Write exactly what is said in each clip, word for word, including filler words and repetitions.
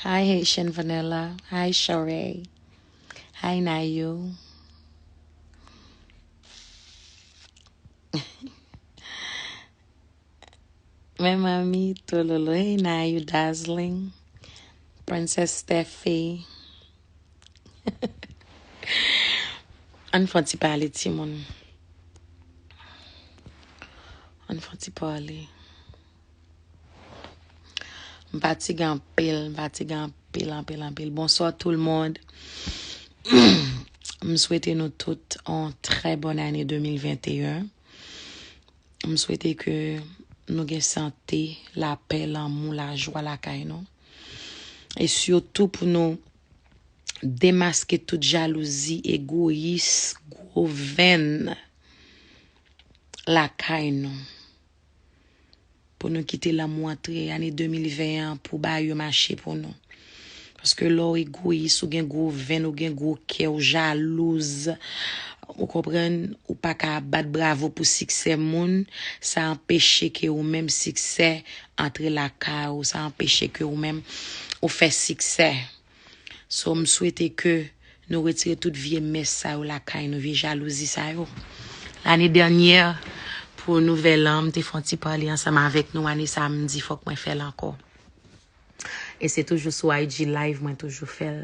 Hi, Haitian Vanilla. Hi, Sheree. Hi, Nayu. Men mami, tololo. Hey, Nayu, Dazzling. Princess Steffi. Ann fè yon ti pale, timoun. Ann fè yon ti pale. M fatige anpil, m fatige anpil, anpil, anpil. Bonsoir tout le monde. M swete nou tout yon trè bòn ane de mil venteyen. M swete ke nou gen sante, lapè, lanmou, lajwa lakay nou. E sitou pou nou demaske tout jalouzi, egoyis, gwo venn lakay nou. Pou nou kite lanmou antre ane de mil ven an pou bagay yo mache pou nou. Paske lè w egoyis, ou gen gwo venn, ou gen gwo kè, ou jalouz, ou konprann, ou pa ka bat bravo pou siksè moun, sa anpeche ke ou menm siksè antre lakay ou, sa anpeche ke ou menm ou fè siksè. So, m swete ke nou retire tout vye mès sa yo lakay nou, vye jalouzi sa yo. Lane dènyè, pou nouvèl an, m te fè yon ti pale ansanm avèk nou. Ane sa, m di fòk mwen fè l ankò. E se toujou sou I G live mwen toujou fè l.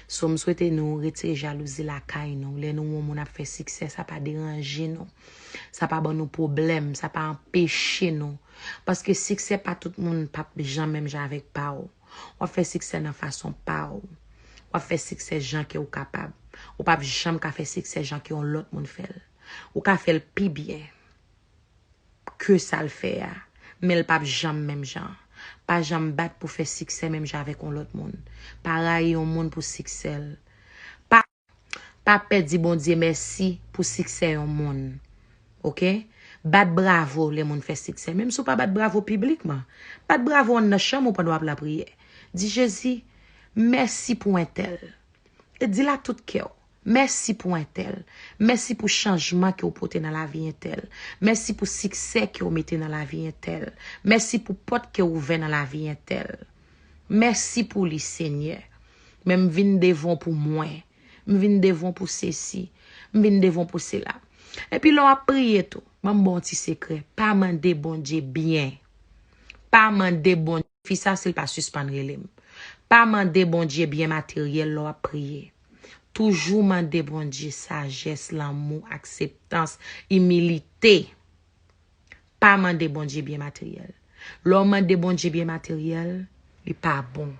So, m swete nou retire jalouzi lakay nou. Lè nou wè yon moun ap fè siksè, sa pa deranje nou. Sa pa ban nou pwoblèm, sa pa anpeche nou. Paske siksè pa tout moun p ap jan menm jan avèk pa w. W ap fè siksè nan fason pa w. W ap fè siksè jan ke w kapab. Ou p ap janm ka fè siksè jan ke yon lòt moun fè l. Ou ka fè l pi byen ke sa l fè a, men l p ap janm menm jan. Pa janm bat pou fè siksè menm jan avèk yon lòt moun. Pa rayi yon moun pou siksè l. Pa, pa pè di Bondye mèsi pou siksè yon moun. Oke? Bat bravo lè moun fè siksè. Menm si w pa bat bravo piblikman, bat bravo anndan chanm ou pandan w ap lapriyè. Di Jezi, mèsi pou entèl. E di l ak tout kè w. Mèsi pou entèl. Mèsi pou chanjman ke w pote nan lavi entèl. Mèsi pou siksè ke w mete nan lavi entèl. Mèsi pou pòt ke w ouvè nan lavi entèl. Mèsi pou li, Senyè. Men m vin devan w pou mwen. M vin devan w pou sesi. M vin devan w pou sela. Epi lè w ap priye tou, ban m ba w yon ti sekrè. Pa mande Bondye byen. Pa mande Bondye. Fi sa, si l pa sispann rele m. Pa mande Bondye byen materyèl lè w ap priye. Toujou mande Bondye sajès, lanmou, akseptans, imilite. Pa mande Bondye byen materyèl. Lè w mande Bondye byen materyèl, li pa bon.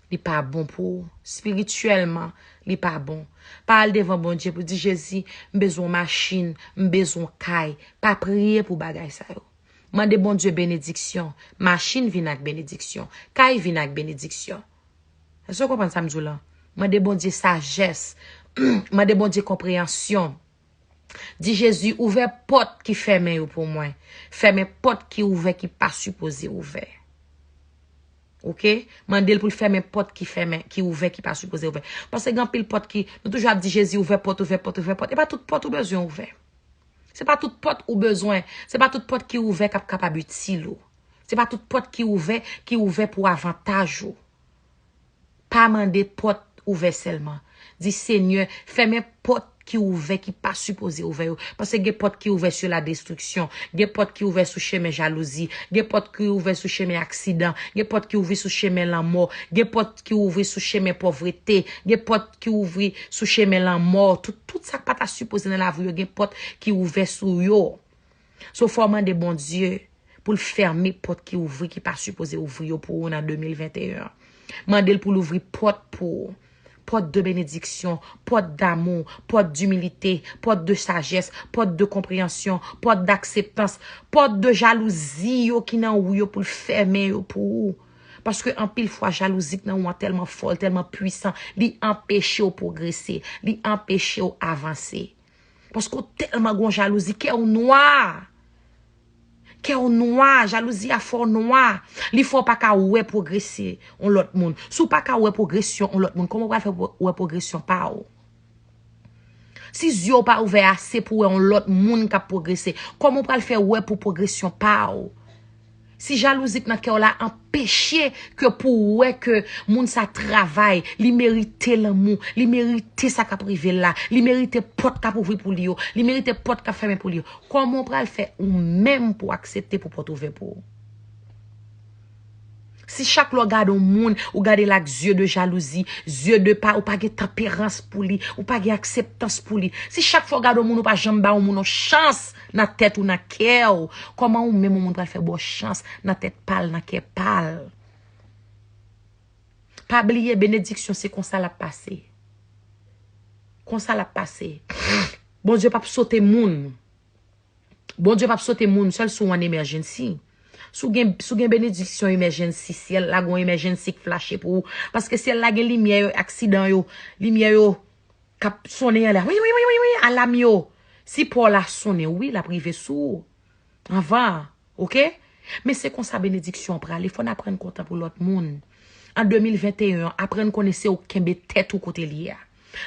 Li pa bon pou ou. Espirityèlman, li pa bon. Pa al devan Bondye pou di, Jezi, m bezwen yon machin, m bezwen yon kay. Pa priye pou bagay sa yo. Mande Bondye benediksyon. Machin vin ak benediksyon. Kay vin ak benediksyon. Èske w konprann sa m di w lan? Mande Bondye sajès. Mande Bondye konpreyansyon. Di, Jezi, ouvè pòt ki fèmen yo pou mwen. Fèmen pòt ki ouvè ki pa sipoze ouvè. Oke? Mande l pou l fèmen pòt ki fèmen, ki ouvè ki pa sipoze ouvè. Paske gen anpil pòt ki, nou toujou ap di, Jezi, ouvè pòt, ouvè pòt, ouvè pòt. E pa tout pòt ou bezwen ouvè. Se pa tout pòt ou bezwen. Se pa tout pòt ki ouvè k ap kapab itil ou. Se pa tout pòt ki ouvè, ki ouvè pou avantaj ou. Pa mande pòt ouvè sèlman. Di, Senyè, fèmen pòt ki ouvè ki pa sipoze ouvè yo. Paske gen pòt ki ouvè sou la destriksyon. Gen pòt ki ouvè sou chemen jalouzi. Gen pòt ki ouvè sou chemen aksidan. Gen pòt ki ouvri sou chemen lanmò. Gen pòt ki ouvri sou chemen pòvrete. Gen pòt ki ouvri sou chemen lanmò. Tout, tout sa k pa ta sipoze nan lavi w yo, gen pòt ki ouvè sou yo. So, fò w mande Bondye pou l fèmen pòt ki ouvri, ki pa sipoze ouvri yo pou ou nan de mil venteyen an. Mande l pou l ouvri pòt pou ou. Pòt de benediksyon, pòt damou, pòt dimilite, pòt de sajès, pòt de konpreyansyon, pòt dakseptans, pòt de jalouzi yo ki nan ou yo pou l fèmen yo pou ou. Paske anpil fwa, jalouzi k nan ou an tèlman fò, l tèlman pwisan, li anpeche w pwogrese, li anpeche w avanse. Paske w tèlman gon jalouzi, kè w nwa. Kè w nwa, jalouzi a fè w nwa. Li fè w pa ka wè pwogrese yon lòt moun. Si w pa ka wè pwogresyon yon lòt moun, kòman w pral fè wè pwogresyon pa w? Si zye w pa ouvè ase pou wè yon lòt moun k ap pwogrese, kòman w pral fè wè pou pwogresyon pa w? Si jalouzi k nan kè w la anpeche ke pou w wè ke moun sa travay, li merite lanmou, li merite sa k ap rive l la, li merite pòt k ap ouvri pou li yo, li merite pòt k ap fèmen pou li yo, kòman w pral fè ou menm pou w aksepte pou pòt ouvè pou ou? Si chak lè w gade yon moun, ou gade l ak zye de jalouzi, zye de pa, ou pa gen tanperans pou li, ou pa gen akseptans pou li. Si chak fwa w gade yon moun, ou pa janm ba yon moun yon chans nan tèt ou, nan kè w, kòman ou menm yon moun pral fè ba w chans nan tèt pa l, nan kè pa l? Pa bliye, benediksyon se konsa l ap pase. Konsa l ap pase. Bondye p ap sote moun. Bondye p ap sote moun sèl si w an emergency. Si w gen, si w gen benediksyon emergency, syèl la gen yon emergency k flache pou ou. Paske syèl la gen limyè yo, aksidan yo, limyè yo k ap sonnen anlè. Wi, wi, wi, wi, wi, alam yo. Si pa w la sonnen, wi, l ap rive sou ou. Anvan, oke? Men se konsa benediksyon an prale. Fò n aprann kontan pou lòt moun. An de mil venteyen an, aprann konnen se ou k kenbe tèt ou kote l ye a.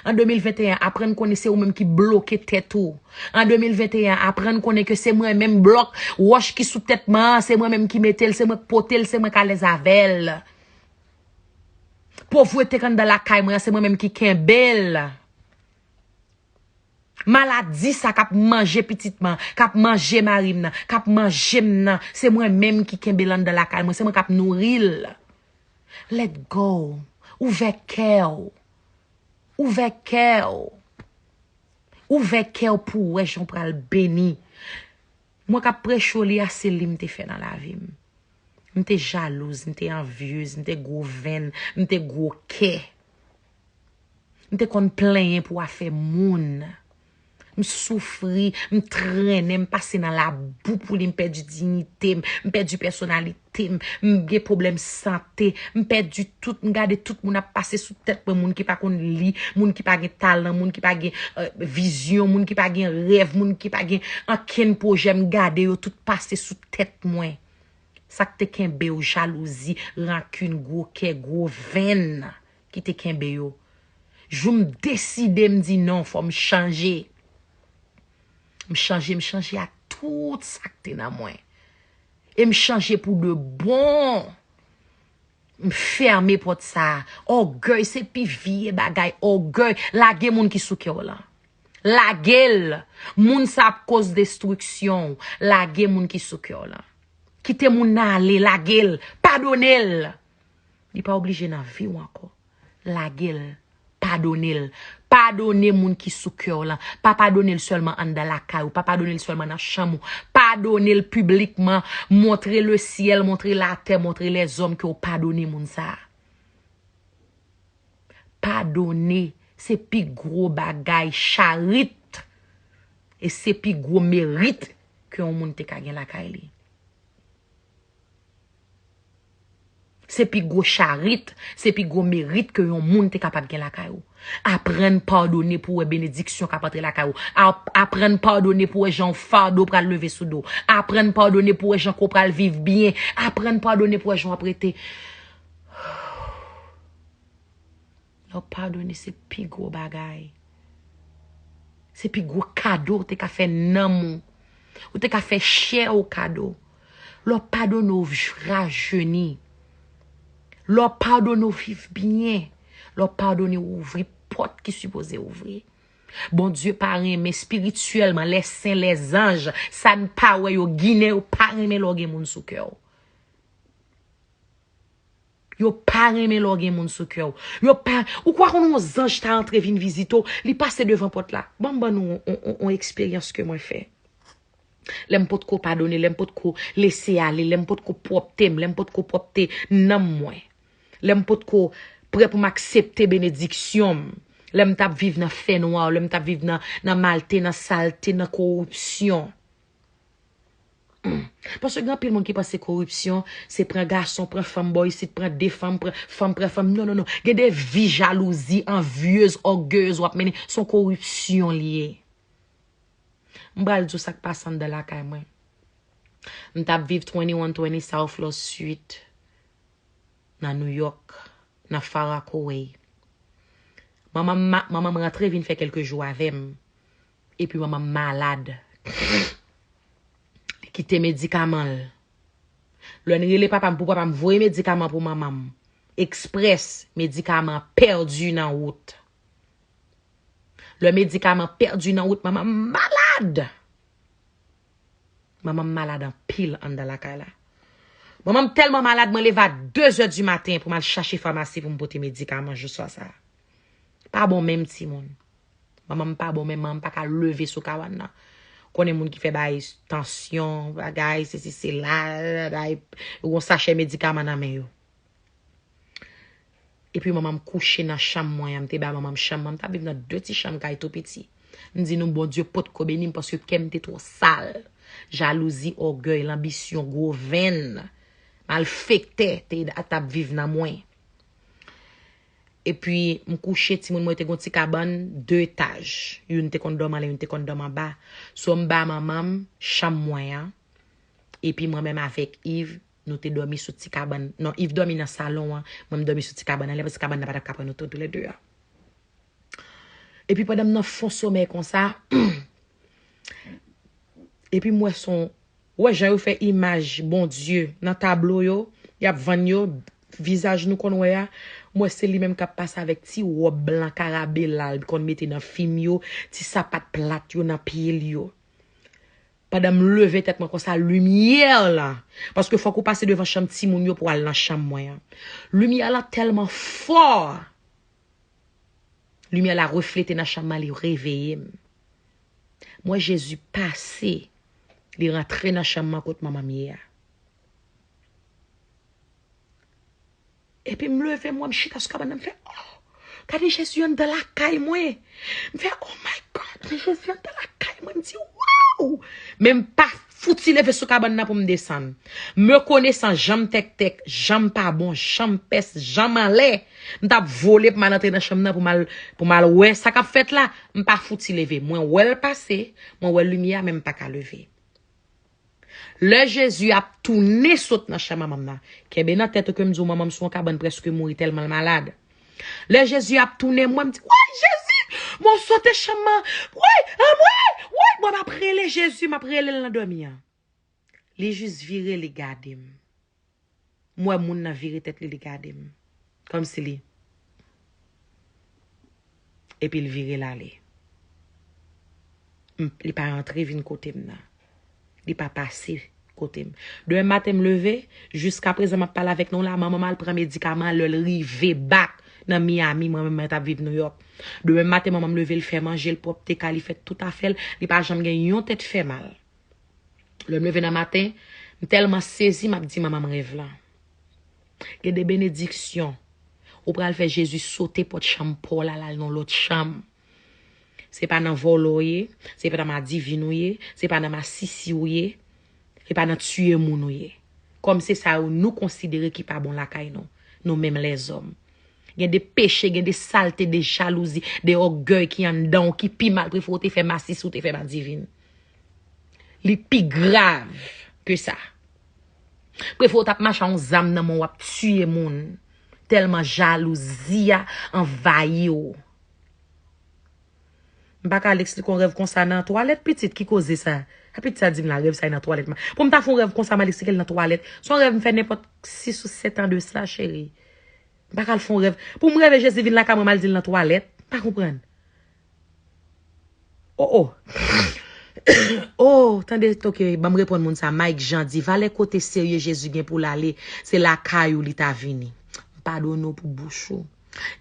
An de mil venteyen an, aprann konnen se ou menm ki bloke tèt ou. An de mil venteyen an, aprann konnen ke se mwen menm blòk, wòch ki sou tèt mwen an, se mwen menm ki mete l, se mwen k pote l, se mwen k alèz avè l. Povrete k anndan lakay mwen an, se mwen menm ki kenbe l. Maladi sa k ap manje pitit mwen, k ap manje mari m nan, k ap manje m nan, se mwen menm ki kenbe l anndan lakay mwen, se mwen k ap nouri l. Let go. Ouvè kè w. Ouvè kè w. Ouvè kè w pou w wè jan w pral beni. Mwen k ap preche w li a, se li m te fè nan lavi m. M te jalouz, m te anvyez, m te gwo venn, m te gwo kè. M te konn plenyen pou afè moun. M soufri, m trennen, m pase nan labou pou li, m pèdi diyite m, m pèdi pèsonalite m, m gen pwoblèm sante, m pèdi tout, m gade tout moun ap pase sou tèt mwen, moun ki pa konn li, moun ki pa gen talan, moun ki pa gen, euh, vizyon, moun ki pa gen rèv, moun ki pa gen ankenn pwojè, m gade yo tout pase sou tèt mwen. Sa k te kenbe w, jalouzi, rankin, gwo kè, gwo venn ki te kenbe yo. Jou m deside, m di non, fò m chanje. M chanje, m chanje ak tout sa k te nan mwen. E m chanje pou de bon. M fèmen pòt sa a. Ògèy se pi vye bagay. Ògèy. Lage moun ki sou kè w lan. Lage l. Moun sa ap koz destriksyon w. Lage moun ki sou kè w lan. Kite moun nan ale. Lage l. Padone l. Li pa oblije nan vi w ankò. Lage l. Padone l. Padone moun ki sou kè w lan. Pa padone l sèlman anndan lakay ou. Pa padone l sèlman nan chanm ou. Padone l piblikman. Montre lesyèl, montre latè, montre lèzòm ke w padone moun sa a. Padone, se pi gwo bagay, charit. E se pi gwo merit ke yon moun te ka gen lakay li. Se pi gwo charit, se pi gwo merit ke yon moun te kapab gen lakay ou. Aprann padone pou w wè benediksyon k ap antre lakay ou. Ap-, aprann padone pou w wè jan yon fado pral leve sou do w. Aprann padone pou w wè jan ke w pral viv byen. Aprann padone pou w wè jan w ap rete. Lè w padone, se pi gwo bagay. Se pi gwo kado w te ka fè nanm ou. Ou te ka fè chè ou kado. Lè w padone, w rajeni. Lè w padone, w viv byen. Lè w padone, w ouvri pòt ki sipoze ouvri. Bondye pa renmen espirityèlman, lèsen, lèzanj, sa n pa wè yo, ginen yo pa renmen lè w gen moun sou kè w. Yo pa renmen lè w gen moun sou kè w. Yo pa, ou kwè konn yon zanj ta antre vin vizite w, li pase devan pòt la. Ban m ban nou on, on, on, on eksperyans ke mwen fè. Lè m potko padone, lè m potko lese ale, lè m potko pwòpte m, lè m potko pwòpte nanm mwen. Lè m potko prè pou m aksepte benediksyon m. Lè m t ap viv nan fènwa, lè m t ap viv nan, nan malte, nan salte, nan koripsyon. Hmm. Paske gen anpil moun ki panse koripsyon, se pran gason, pran fanm, bò isit, pran de fanm, pran fanm, pran fanm. Non, non, non. Gen de vi jalouzi, anvyez, ògeyez w ap mennen. Se yon koripsyon li ye. M pral di w sa k pase anndan lakay mwen. M t ap viv twenty-one twenty South Law Street, nan New York, nan Far Rockaway. Manman m ma-, manman m rantre vin fè kèlke jou avè m. Epi manman m malad. Li kite medikaman l. Lè n rele papa m pou papa m voye medikaman pou manman m, eksprès, medikaman pèdi nan wout. Lè medikaman pèdi nan wout, manman m malad. Manman m malad anpil anndan lakay la. Manman m tèlman malad, mwen leve a de zè di maten pou m al chache famasi pou m pote medikaman jou swa sa a. Pa bon menm timoun. Manman m pa bon menm, manman m pa ka leve sou kabann nan. Konnen moun ki fè bagay tansyon, bagay, sesi, sela, bagay, yo gon sachè medikaman nan men yo. Epi manman m kouche nan chanm mwen an, m te ba manman m chanm mwen, m t ap viv nan de ti chanm kay tou piti. M di nou Bondye potko beni m paske kè m te twò sal. Jalouzi, ògèy, lanbisyon, gwo venn, malfektè te t ap viv nan mwen. Epi m kouche, timoun mwen te gon ti kabann de etaj. Youn te konn dòmi anlè, youn te konn dòmi anba. So m ba manman m chanm mwen an. Epi mwen menm avèk Yves, nou te dòmi sou ti kabann. Non, Yves dòmi nan salon an, mwen m dòmi sou ti kabann anlè, paske kabann nan pa t ap ka pran nou tou, toulède a. Epi pandan m nan fon somèy konsa, epi m wè son, wè jan yo fè imaj Bondye nan tablo yo, y ap vann yo, vizaj nou konn wè a, m wè se li menm k ap pase avèk ti wòb blan karabela l konn mete nan fim yo, ti sapat plat yo nan pye l yo. Pandan m leve tèt mwen konsa, limyè la, paske fòk ou pase devan chanm timoun yo pou al nan chanm mwen an. Limyè la tèlman fò. Limyè la reflete nan chanm nan, li reveye m. M wè Jezi pase, li rantre nan chanm nan kot manman m ye a. Epi m leve, m wè m chita sou kabann nan, m fè, oh, gade Jezi anndan lakay mwen. M fè, oh my God, men Jezi anndan lakay mwen. M di, wow! Men m pa fouti leve sou kabann nan pou m desann. Me konesan jan m tèktèk, jan m pa bon, jan m pès, jan m anlè, m t ap vole pou m al antre nan chanm nan pou m al, pou m al wè sa k ap fèt la. M pa fouti leve. Mwen wè l pase, mwen wè limyè a, men m pa ka leve. Lè Jezi ap tounen sot nan chanm manman m nan, kenbe nan tèt ou ke m di w manman m sou yon kabann prèske mouri tèlman l malad. Lè Jezi ap tounen, mwen m di, woy, Jezi, mwen sote chanm nan, woy, anmwe, woy, mwen m ap rele Jezi, m ap rele l nan dòmi an. Li jis vire, li gade m. M wè moun nan vire tèt li, li gade m. Kòmsi li. Epi l vire l ale. M, li pa rantre vin kote m nan. Li pa pase kote m. Demen maten m leve, jiskaprezan m ap pale avèk nou la, manman m al pran medikaman an, lè l rive back nan Miami, mwen menm mwen t ap viv New York. Demen maten manman m leve, l fè manje, l pwòpte kay, li fè tout afè l, li pa janm gen yon tèt fè mal. Lè m leve nan maten, m tèlman sezi, m ap di manman m rèv lan. Gen de benediksyon. Ou pral fè Jezi sote pòt chanm pa w la, l al nan lòt chanm. Se pa nan vòlò w ye, se pa nan madivin ou ye, se pa nan masisi w ye, se pa nan tiye moun ou ye. Kòm se sa yo nou konsidere ki pa bon lakay nou, nou menm lèzòm. Gen de peche, gen de salte, de jalouzi, de ògèy ki anndan w, ki pi mal, prefere w te fè masisi, w te fè madivin. Li pi grav ke sa. Prefere w t ap mache a yon zam nan men w, w ap tiye moun. Tèlman jalouzi a anvayi w. M pa ka al eksplike yon rèv konsa nan twalèt, pitit, ki koze sa? A pitit sa di m la, rèv sa e nan twalèt. Pou m ta fè yon rèv konsa, m al eksplike l nan twalèt. Se yon rèv m fè nenpòt sis ou sèt an de sa, cheri. M pa ka al fè yon rèv. Pou m reve Jezi vin lakay mwen, m al di l nan twalèt. M pa konprann. Oh, oh. Oh, tande, ok, ban m reponn moun sa. Mike Jean di, valè kote serye Jezi gen pou l ale, se lakay ou li ta vini. M padone w pou bouch ou.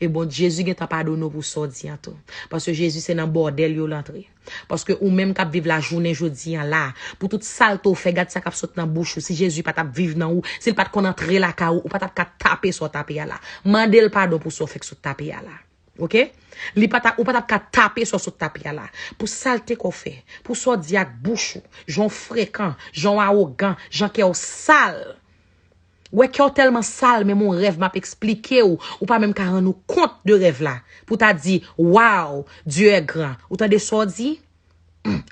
E bon, Jezi gentan padone w pou sa w di an tou. Paske Jezi se nan bòdèl yo l antre. Paske ou menm k ap viv lajounen jodi an la, pou tout salte w fè, gad sa k ap sot nan bouch ou. Si Jezi pa t ap viv nan ou, si l pa t konn antre lakay ou, ou pa t ap ka tape sa w tape a la. Mande l padon pou sa w fèk sot tape a la. Ok? Li pa ta, ou pa t ap ka tape sa w sot tape a la. Pou salte ke w fè, pou sa w di ak bouch ou, jan w frekan, jan w awogan, jan kè w sal. Wè kè w tèlman sal, menm yon rèv m ap eksplike w, ou pa menm ka rann ou kont de rèv la. Pou ta di, waw, Dieu est grand. Ou tande sa w di?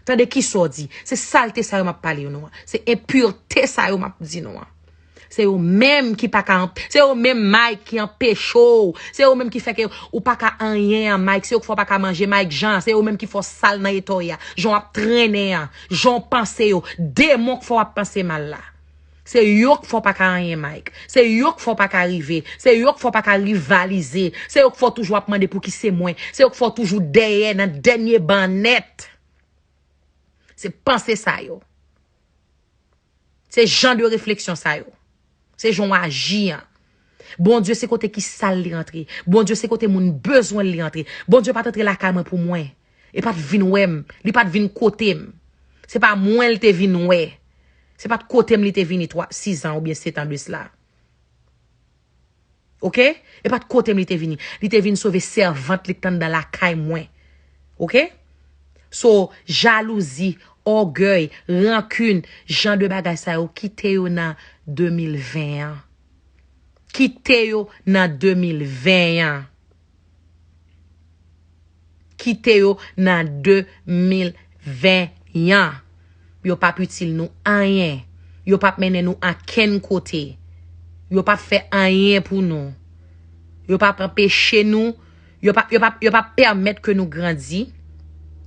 Tande kisa w di. Se salte sa yo m ap pale yo nou an. Se enpirte sa yo m ap di nou an. Se yo menm ki pa ka anp-, se yo menm Mike ki anpeche w. Se yo menm ki fè ke ou pa ka anyen an Mike. Se yo k fè w pa ka manje Mike Jean. Se yo menm ki fè w sal nan eta w ye a. Jan w ap trennen an. Jan w panse yo. Demon k fè w ap panse mal la. Se yo k fè w pa ka anyen, Mike. Se yo k fè w pa ka rive. Se yo k fè w pa ka rivalize. Se yo k fè w toujou ap mande pouki se mwen. Se yo k fè w toujou dèyè nan dènye bannèt. Se panse sa yo. Se jan de refleksyon sa yo. Se jan w aji an. Bondye se kote ki sal li antre. Bondye se kote moun bezwen li antre. Bondye pa t antre lakay mwen pou mwen. E pa t vin wè m. Li pa t vin kote m. Se pa mwen l te vin wè. Se pa t kote m li te vini twa, sis an oubyen sèt an de sla. Oke? E pa t kote m li te vini. Li te vin sove sèvant li k t anndan lakay mwen. Oke? So, jalouzi, ògèy, rankin, jan de bagay sa yo, kite yo nan de mil ven an. Kite yo nan de mil ven an. Kite yo nan de mil ven an. Yo p ap itil nou anyen. Yo p ap mennen nou ankenn kote. Yo p ap fè anyen pou nou. Yo p ap anpeche nou. Yo p ap, yo p ap, yo p ap pèmèt ke nou grandi.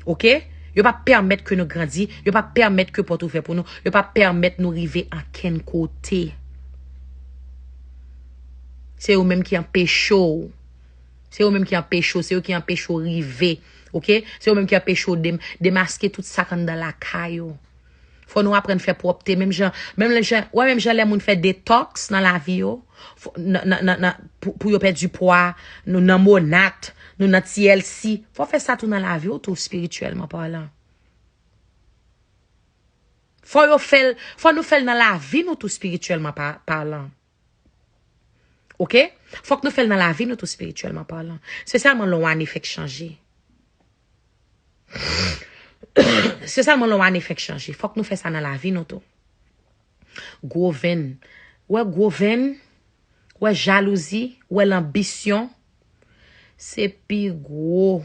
Oke? Yo p ap pèmèt ke nou grandi. Yo p ap pèmèt ke pòt ouvè pou nou. Yo p ap pèmèt nou rive ankenn kote. Se yo menm ki anpeche w. Se yo menm ki anpeche w, se yo ki anpeche w rive. Oke? Se yo menm ki anpeche w dem-, demaske tout sa k anndan lakay ou. Fò nou aprann fè pwòpte, menm jan, menm jan, wè, menm jan lè moun fè detox nan lavi yo, fò, nan, nan, nan, nan, pou, pou yo pèdi pwa, nou nan monat, nou nan T L C. Fò w fè sa tou nan lavi w tou, espirityèlman palan. Fò yo fè l, fò nou fè l nan lavi nou tou, espirityèlman pa-, palan. Oke? Fòk nou fè l nan lavi nou tou, espirityèlman palan. Se sèlman lè w ane fèk chanje. Se sèlman lè w ane fèk chanje. Fòk nou fè sa nan lavi nou tou. Gwo venn. Wè gwo venn, wè jalouzi, wè lanbisyon, se pi gwo,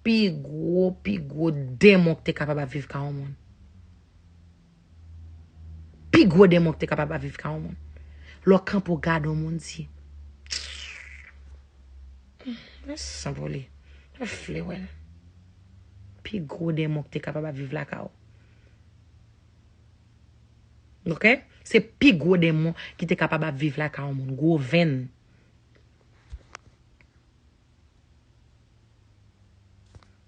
pi gwo, pi gwo denmon ki te kapab ap viv ka yon moun. Pi gwo denmon ki te kapab ap viv ka yon moun. Lè w kanpe w gade yon moun di, "Hmm, mwen sanvole. Mwen vle wè l." Pi gwo denmon ki te kapab ap viv lakay ou. Oke? Se pi gwo denmon ki te kapab ap viv lakay yon moun. Gwo venn.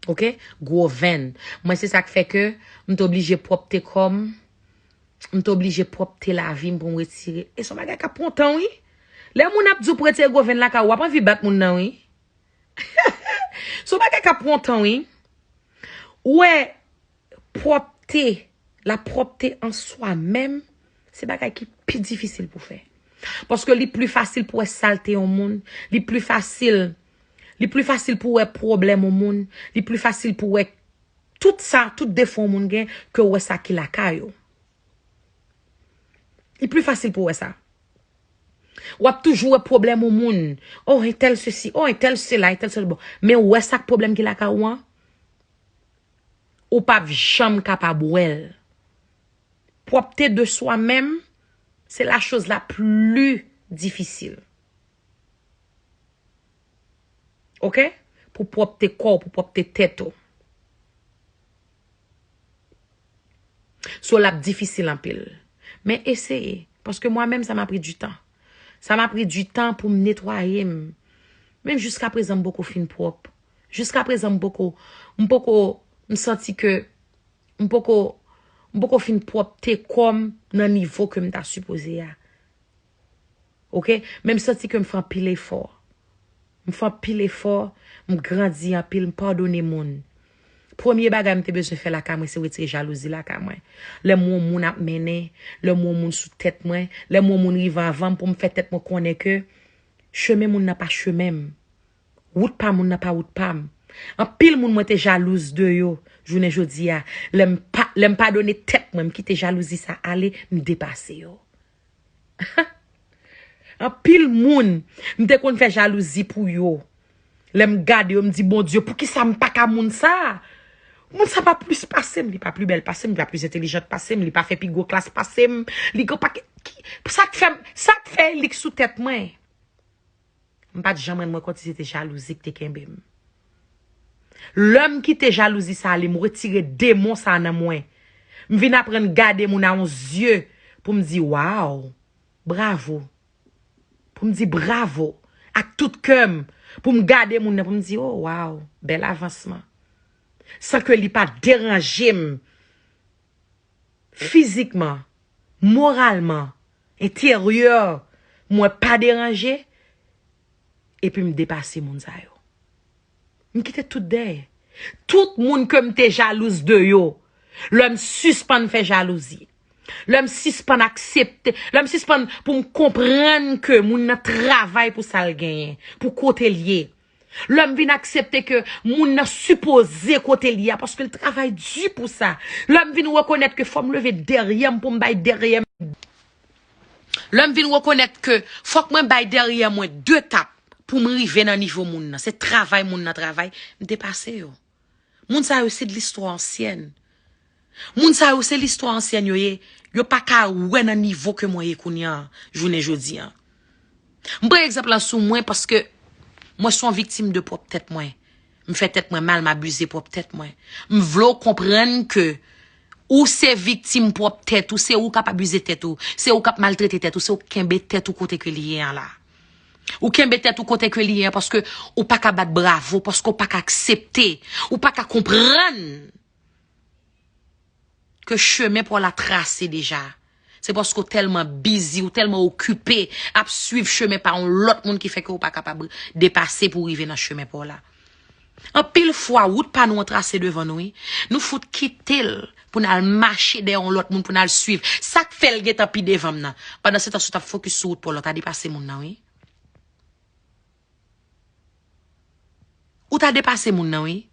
Oke? Gwo venn. Mwen, se sa k fè ke m t oblije pwòpte kò m. M t oblije pwòpte lavi m pou m retire. E se yon bagay k ap pran tan, wi. Lè moun ap di w pou retire gwo venn lakay ou, w ap anvi bat moun nan, wi. Se yon bagay k ap pran tan, wi. Ou wè, pwòpte, la pwòpte an swa menm, se bagay ki pi difisil pou fè. Paske li pli fasil pou wè salte yon moun, li pli fasil, li pli fasil pou wè pwoblèm yon moun, li pli fasil pou wè tout sa, tout defo yon moun gen, ke wè sa ki lakay ou. Li pli fasil pou wè sa. W ap toujou wè pwoblèm yon moun. Oh, entèl sesi, oh, entèl sela, entèl sela. Bon, men wè sa k pwoblèm ki lakay ou an, ou p ap janm kapab wè l. Pwòpte de swa menm, se la chose la plus difficile. Oke? Pou pwòpte kò w, pou pwòpte tèt ou. So, l ap difisil anpil. Men eseye. Paske mwa menm, sa m a pri di tan. Sa m a pri di tan pou m netwaye m. Men jiska prezan, m poko fin pwòp. Jiska prezan, m poko, m poko, m santi ke m poko, m poko fin pwòpte kò m nan nivo ke m ta sipoze a. Oke? Men m santi ke m fè anpil efò. M fè anpil efò, m grandi anpil, m padone moun. Premye bagay m te bezwen fè lakay mwen, se retire jalouzi lakay mwen. Lè m wè yon moun ap mennen, lè m wè yon moun sou tèt mwen, lè m wè yon moun rive anvan m pou m fè tèt mwen konnen ke chemen moun nan pa chemen m. Wout pa moun nan pa wout pa m. Anpil moun mwen te jalouz de yo, jounen jodi a. Lè m pa, lè m padone tèt mwen, m kite jalouzi sa ale, m depase yo. Anpil moun, m te konn fè jalouzi pou yo. Lè m gade yo, m di, "Bondye, poukisa m pa ka moun sa? Moun sa pa plis pase m, li pa pli bèl pase m, li pa plis entèlijant pase m, li pa fè pi gwo klas pase m, li gen pa ki, sa k fè m, sa k fè li k sou tèt mwen?" M pa t janm rann mwen kont si se te jalouzi ki te kenbe m. Lè m kite jalouzi sa ale, m retire demon sa nan mwen. M vin aprann gade moun a yon zye pou m di, "Waw, bravo." Pou m di, "Bravo." Ak tout kè m, pou m gade moun nan, pou m di, "Oh, waw, bèl avansman." San ke li pa deranje m fizikman, moralman, enteryè, mwen pa deranje, epi m depase moun sa yo. M kite tout dèyè. Tout moun ke m te jalouz de yo, lè m sispann fè jalouzi, lè m sispann aksepte, lè m sispann pou m konprann ke moun nan travay pou sa l genyen, pou kote l ye. Lè m vin aksepte ke moun nan sipoze kote l ye a, paske l travay di pou sa. Lè m vin rekonèt ke fò m leve dèyè m pou m bay dèyè m. Lè m vin rekonèt ke fòk mwen bay dèyè mwen de tap pou m rive nan nivo moun nan. Se travay moun nan travay, m depase yo. Moun sa yo se de listwa ansyèn. Moun sa yo se listwa ansyèn yo ye. Yo pa ka wè nan nivo ke mwen ye kounye a, jounen jodi a. M pran egzanp la sou mwen paske mwen se yon viktim de pwòp tèt mwen. M fè tèt mwen mal, m abize pwòp tèt mwen. M vle w konprann ke ou se viktim pwòp tèt ou, se ou k ap abize tèt ou, se ou k ap maltrete tèt ou, se ou k kenbe tèt ou kote ke li ye an la. Ou kenbe tèt ou kote ke li ye an paske ou pa ka bat bravo, paske ou pa ka aksepte, ou pa ka konprann ke chemen pa w la trase deja. Se paske w tèlman bizi, w tèlman okipe ap swiv chemen pa yon lòt moun ki fè ke w pa kapab depase pou w rive nan chemen pa w la. Anpil fwa, wout pa nou an trase devan nou, wi. Nou fout kite l pou n al mache dèyè yon lòt moun, pou n al swiv. Sa k fè l gentan pi devan m nan? Pandan se tan, si w t ap fokis sou wout pa w la, w ta depase moun nan, wi. Ou ta depase moun nan, wi.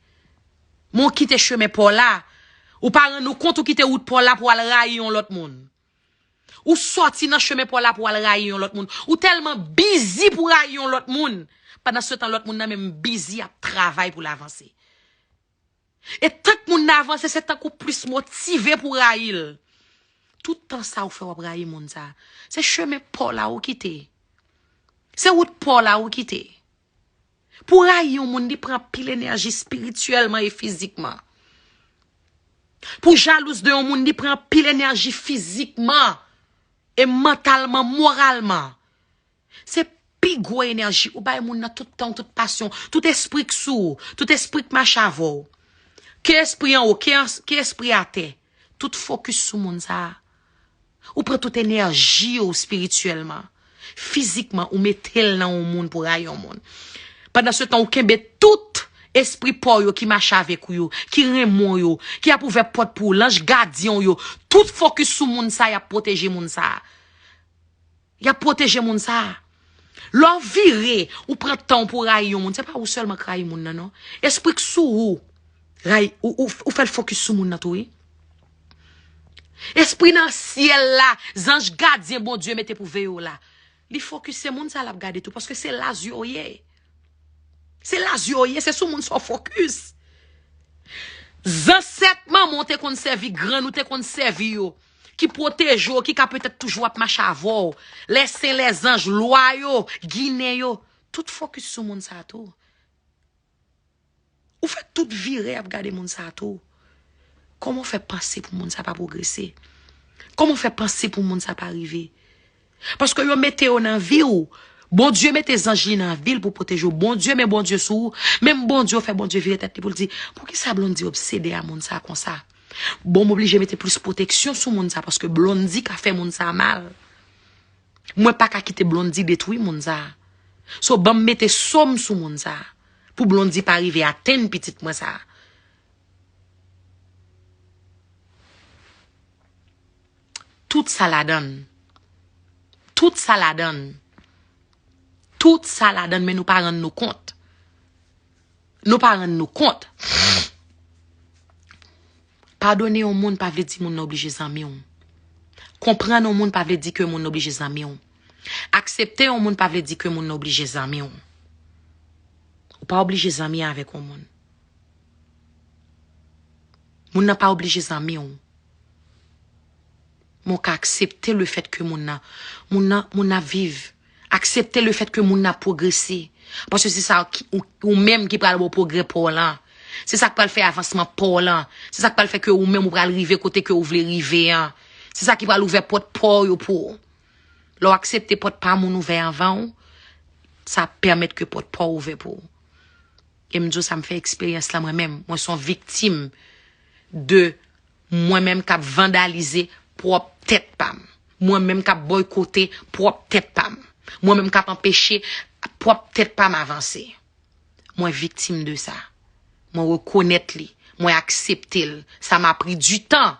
Men w kite chemen pa w la. Ou pa rann ou kont ou kite wout pa w la pou w al rayi yon lòt moun. Ou sòti nan chemen pa w la pou w al rayi yon lòt moun. Ou tèlman bizi pou rayi yon lòt moun. Pandan se tan, lòt moun nan menm bizi ap travay pou l avanse. E tank moun nan avanse, se tank ou plis motive pou rayi l. Tout tan sa ou fè w ap rayi moun sa. Se chemen pa w la ou kite. Se wout pa w la ou kite. Pou rayi yon moun, li pran anpil enèji espirityèlman e fizikman. Pou jalouz de yon moun, li pran anpil enèji fizikman e mantalman, moralman. Se pi gwo enèji ou bay moun nan, tout tan w, tout pasyon w, tout espri k sou ou, tout espri k mache avè w. Ke espri anwo, ke, ke espri atè, tout fokis sou moun sa a. Ou pran tout enèji w espirityèlman, fizikman, ou mete l nan yon moun pou rayi yon moun. Pandan se tan, ou kenbe tout espri pa w yo ki mache avèk ou yo, ki renmen w yo, ki ap ouvè pòt pou ou, lanj gadyen w yo, tout fokis sou moun sa, y ap pwoteje moun sa. Y ap pwoteje moun sa. Lè w vire, ou pran tan w pou w rayi yon moun, se pa ou sèlman k rayi moun nan, non. Espri k sou ou, rayi, ou, ou, ou fè l fokis sou moun nan tou, wi. Espri nan syèl la, zanj gadyen Bondye mete pou veye w la, li fokis, se moun sa l ap gade tou, paske se la zye w ye. Se la zye w ye, se sou moun sa w fokis. Zansèt manman w te konn sèvi, grann ou te konn sèvi yo, ki pwoteje w, ki ka petèt toujou ap mache avè w, lèsen, lèzanj, lwa yo, ginen yo, tout fokis sou moun sa tou. Ou fè tout vire ap gade moun sa tou. Kòman w fè panse pou moun sa pa pwogrese? Kòman w fè panse pou moun sa pa rive? Paske yo mete yo nan vi w. Bondye mete zanj li nan vi l pou pwoteje w. Bondye, men Bondye sou ou. Menm Bondye, w fè Bondye vire tèt li pou l di, "Poukisa Blondy obsede a moun sa konsa?" Bon, m oblije mete plis pwoteksyon sou moun sa, paske Blondy ka fè moun sa mal. Mwen pa ka kite Blondy detwi moun sa. So, ban m mete so m sou moun sa, pou Blondy pa rive atenn pitit mwen sa. Tout sa ladann. Tout sa ladann. Tout sa ladann, men nou pa rann nou kont. Nou pa rann nou kont. Padone yon moun pa vle di moun nan oblije zanmi w. Konprann yon moun pa vle di ke moun nan oblije zanmi w. Aksepte yon moun pa vle di ke moun nan oblije zanmi w. Ou pa oblije zanmi avèk yon moun. Moun nan pa oblije zanmi w. Men w ka aksepte lefèt ke moun nan, moun nan, moun nan ap viv. Aksepte lefèt ke moun nan ap pwogrese. Paske se sa ki, ou, ou menm ki pral ba w pwogrè pa w lan. Se sa k pral fè avansman pa w lan. Se sa k pral fè ke ou menm ou pral rive kote ke ou vle rive an. Se sa ki pral ouvè pòt pa w yo pou ou. Lè w aksepte pòt pa moun ouvè anvan w, sa ap pèmèt ke pòt pa w ouvè pou ou. E m di w sa, m fè eksperyans lan mwen menm. Mwen se yon viktim de mwen menm k ap vandalize pwòp tèt pa m. Mwen menm k ap bòykote pwòp tèt pa m. Mwen menm k ap anpeche pwòp tèt pa m avanse. Mwen viktim de sa. Mwen rekonèt li. Mwen aksepte l. Sa m a pri di tan.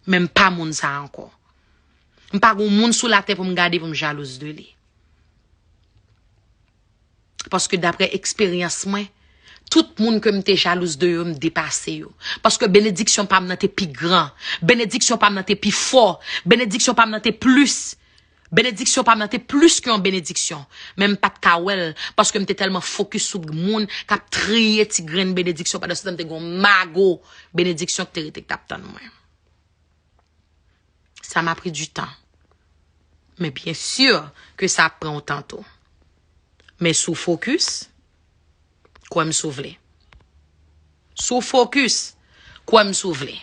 Men m pa moun sa ankò. M pa gon moun sou latè pou m gade pou m jalouz de li. Paske daprè eksperyans mwen, tout moun ke m te jalouz de yo, m depase yo. Paske benediksyon pa m nan te pi gran. Benediksyon pa m nan te pi fò. Benediksyon pa m nan te plis. Benediksyon pa m nan te plis ke yon benediksyon. Men m pa t ka wè l, paske m te tèlman fokis sou moun k ap triye ti grenn benediksyon, pandan se tan m te gen yon mago benediksyon ki te rete k t ap tann mwen. Sa m a pri di tan. Men byen si ke sa ap pran yon tan tou. Men si w fokis, kwè m si w vle. Si w fokis, kwè m si w vle.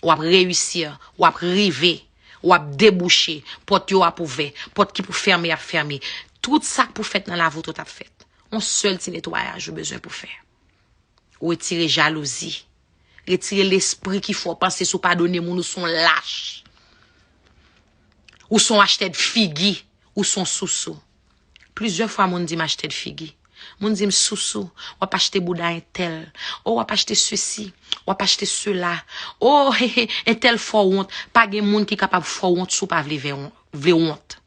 W ap reyisi, w ap rive, w ap debouche, pòt yo ap ouvè, pòt ki pou fèmen ap fèmen. Tout sa k pou fèt nan lavi w tout ap fèt. Yon sèl ti netwayaj ou bezwen pou fè. Retire jalouzi. Retire lespri ki fè w panse si w padone moun, ou se yon lach. Ou se yon achtè d figi. Ou se yon sousou. Plizyè fwa moun di m achtè d figi. Moun di m sousou, w ap achte bouda entèl. O, w ap achte sesi, w ap achte sela. O, he, he, entèl fè w wont. Pa gen moun ki kapab fè w wont si w pa vle vè won-, vle wont.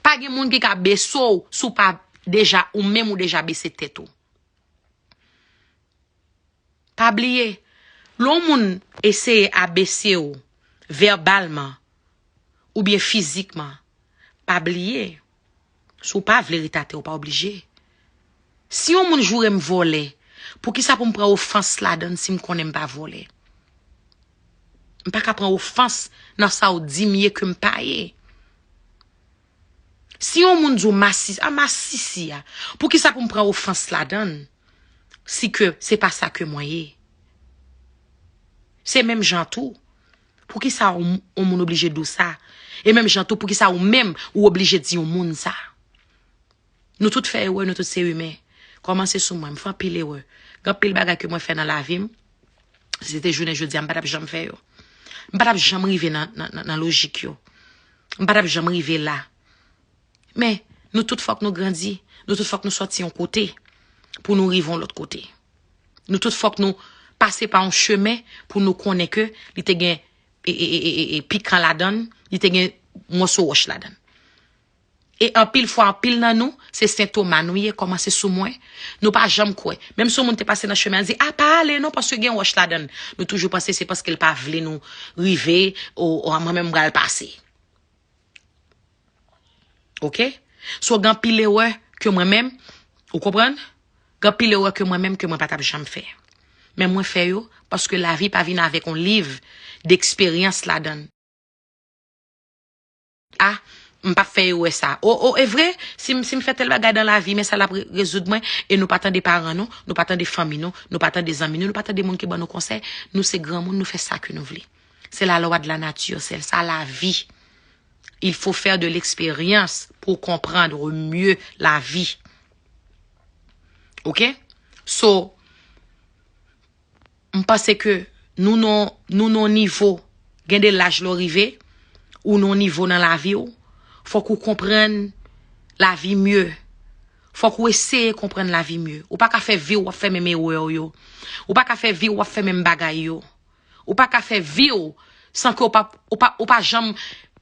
Pa gen moun ki ka bese w si w pa deja, ou menm ou deja bese tèt ou. Pa bliye, lè yon moun eseye abese w vèbalman oubyen fizikman, pa bliye, si w pa vle ret atè, w pa oblije. Si yon moun joure m vòlè, poukisa pou m pran ofans ladan l si m konnen m pa vòlè? M pa ka pran ofans nan sa w di m ye ke m pa ye. Si yon moun di w masisi, a masisi a, poukisa pou m pran ofans ladan l si ke se pa sa ke mwen ye? Se menm jan tou. Poukisa yon, yon moun oblije di w sa? E menm jan tou, poukisa ou menm ou oblije di yon moun sa? Nou tout fè erè, nou tout se imen. Kòmanse sou mwen, m fè anpil erè. Gen anpil bagay ke mwen fè nan lavi m, si se te jounen jodi a, m pa t ap janm fè yo. M pa t ap janm rive nan, nan, nan, nan lojik yo. M pa t ap janm rive la. Men, nou tout fòk nou grandi. Nou tout fòk nou sòti yon kote pou nou rive yon lòt kote. Nou tout fòk nou pase pa yon chemen pou nou konnen ke li te gen e, e, e, e, e, e pikan ladan l, li te gen mòso wòch ladan l. E anpil fwa, anpil nan nou, se sentoma nou ye, kòmanse sou mwen. Nou pa janm kwè. Menm si yon moun te pase nan chemen an, di, "A, pa ale non, paske gen wòch ladan l." Nou toujou panse se paske l pa vle nou rive, o, o, mwen menm m pral pase. Oke? So, gen anpil erè ke mwen menm, ou konprann? Gen anpil erè ke mwen menm, ke mwen pa t ap janm fè. Men mwen fè yo, paske lavi pa vin avèk yon liv deksperyans ladan l. A, m p ap fè erè sa. O, o, e vre, si m, si m fè tèl bagay nan lavi, men sa l ap re-, rezoud mwen, e nou pa tande paran nou, nou pa tande fanmi nou, nou pa tande zanmi nou, nou pa tande moun ki ban nou konsèy, nou se granmoun, nou fè sa ke nou vle. C'est la loi de la nature, c'est ça la vie. Il faut faire de l'expérience pour comprendre mieux la vie. Oke? So, m panse ke nou nan, nou nan yon nivo, gen de laj lè w rive, ou nan yon nivo nan lavi w, fòk ou konprann lavi mye. Fòk ou eseye konprann lavi mye. Ou pa ka fè vi w, w ap fè menm erè w yo. Ou pa ka fè vi w, w ap fè menm bagay yo. Ou pa ka fè vi w san ke w pa, ou pa, ou pa janm,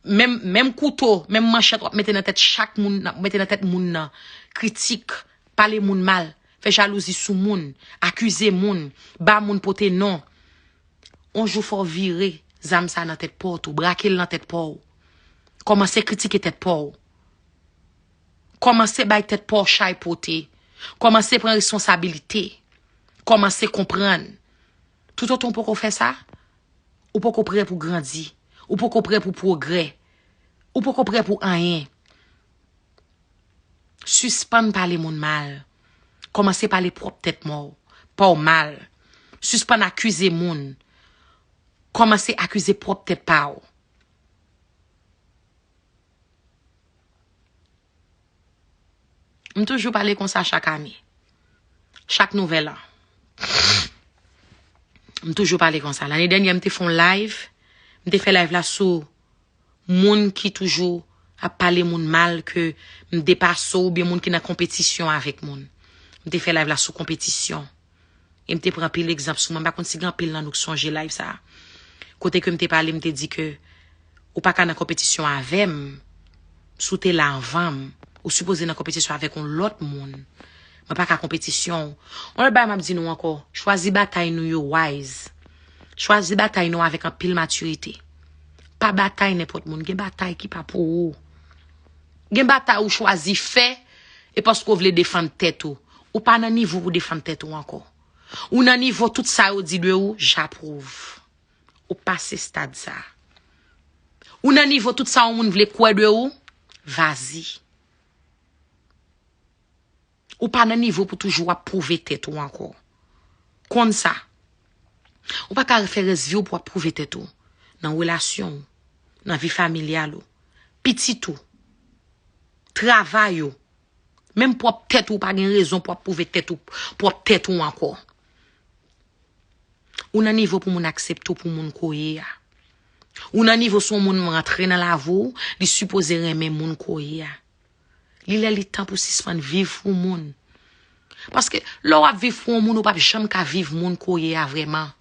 menm, menm kouto, menm manchèt w ap mete nan tèt chak moun, w ap mete nan tèt moun nan. Kritik, pale moun mal, fè jalouzi sou moun, akize moun, ba moun pote non. On jou fò w vire zam sa nan tèt pa w tou, brake l nan tèt pa w. Kòmanse kritike tèt pa w. Kòmanse bay tèt pa w chay pote. Kòmanse pran responsabilite. Kòmanse konprann. Toutotan w poko fè sa, ou poko prè pou grandi. Ou poko prè pou pwogrè. Ou poko prè pou anyen. Sispann pale moun mal. Kòmanse pale pwòp tèt mò w, pa w mal. Sispann akize moun. kòmanse akize pwòp tèt pa w. M toujou pale konsa chak ane. Chak nouvèl an. M toujou pale konsa. Lane dènyè, m te fè yon live. M te fè live la sou moun ki toujou ap pale moun mal, ke m depase w, oubyen moun ki nan konpetisyon avèk moun. M te fè live la sou konpetisyon. E m te pran anpil egzanp sou mwen. M pa konn si gen anpil nan nou ki sonje live sa a. Kote ke m te pale, m te di ke ou pa ka nan konpetisyon avè m. Si w te la anvan m, ou sipoze nan konpetisyon avèk yon lòt moun. Mwen pa ka konpetisyon w. Yon lòt bagay m ap di nou ankò, chwazi batay nou yo wise. Chwazi batay nou avèk anpil matirite. Pa batay nenpòt moun. Gen batay ki pa pou ou. Gen batay ou chwazi fè, e paske w vle defann tèt ou. Ou pa nan nivo pou defann tèt ou ankò. Ou nan nivo tout sa yo di de ou, j'approuve. Ou pase stad sa. Ou nan nivo tout sa yon moun vle kwè de ou, vas-y. Ou pa nan nivo pou toujou ap pwouve tèt ou ankò. Konn sa. Ou pa ka fè rès vi w pou ap pwouve tèt ou. Nan relasyon w, nan vi familyal ou, pitit ou, travay ou, menm pwòp tèt ou, ou pa gen rezon pou ap pwouve tèt ou, pwòp tèt ou ankò. Ou nan nivo pou moun aksepte w pou moun ko w ye a. Ou nan nivo si yon moun rantre nan lavi w, li sipoze renmen moun ko w ye a. Li lè li tan pou sispann viv pou moun. Paske lè w ap viv pou yon moun, ou p ap janm ka viv moun ko w ye a vrèman.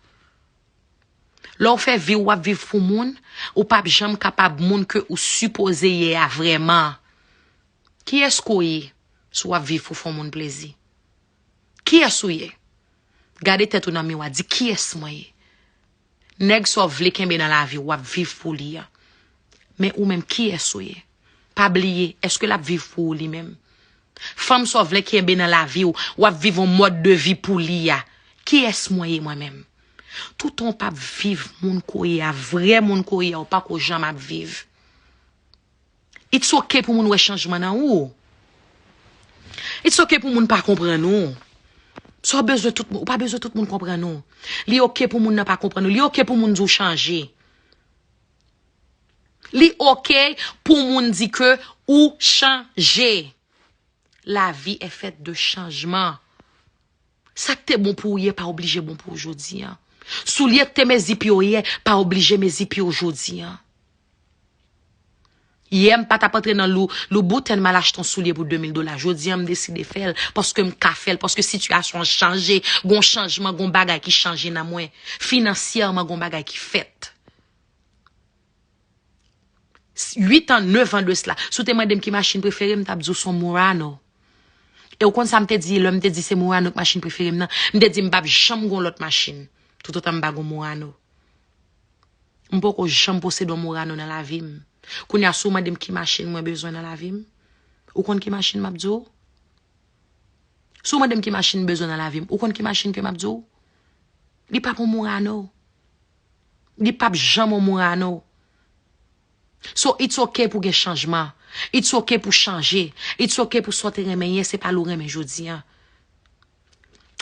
Lè w fè vi w ap viv pou moun, ou p ap janm kapab moun ke ou sipoze ye a vrèman. Kiyès ke w ye si w ap viv pou fè yon moun plezi? Kiyès ou ye? Gade tèt ou nan miwa, di, "Kiyès mwen ye?" Nèg sa w vle kenbe nan lavi w, w ap viv pou li a. Men ou menm, kiyès ou ye? Pa bliye, èske l ap viv pou ou li menm? Fanm sa w vle kenbe nan lavi w, w ap viv yon mòd de vi pou li a. Kiyès mwen ye mwen menm? Toutan w p ap viv moun ke w ye a, vrè moun ke w ye a, w pako janm ap viv. It's ok pou moun wè chanjman nan ou. It's ok pou moun pa konprann ou. Sa w bezwen tout moun, ou pa bezwen tout moun konprann ou. Li ok pou moun nan pa konprann ou. Li ok pou moun di w chanje. Li ok pou moun di ke ou chanje. La vie est faite de changement. Sa k te bon pou ou yè pa oblije bon pou ou jodi a. Soulye k te mezi pye w yè pa oblije mezi pye w jodi a. Yè, m pa t ap antre nan Lou-, Louboutin, m al achte yon soulye pou de mil dola. Jodi a, m deside fè l, paske m ka fè l, paske sitiyasyon an chanje, gon chanjman, gon bagay ki chanje nan mwen. Finansyèman, gon bagay ki fèt. Uit an, nèf an de sila, si w te mande m ki machin prefere m, m t ap di w se yon Murano. E w konn sa m te di lè m te di se Murano k machin prefere m nan? M te di m p ap janm gon lòt machin toutotan m pa gon Murano. M poko janm posede yon Murano nan lavi m. Kounye a, si w mande m ki machin mwen bezwen nan lavi m, ou konn ki machin m ap di w? Si w mande m ki machin m bezwen nan lavi m, ou konn ki machin ke m ap di w? Li p ap yon Murano. Li p ap janm yon Murano. So, it's ok pou gen chanjman. It's ok pou chanje. It's ok pou sa w te renmen yè, se pa li w renmen jodi a.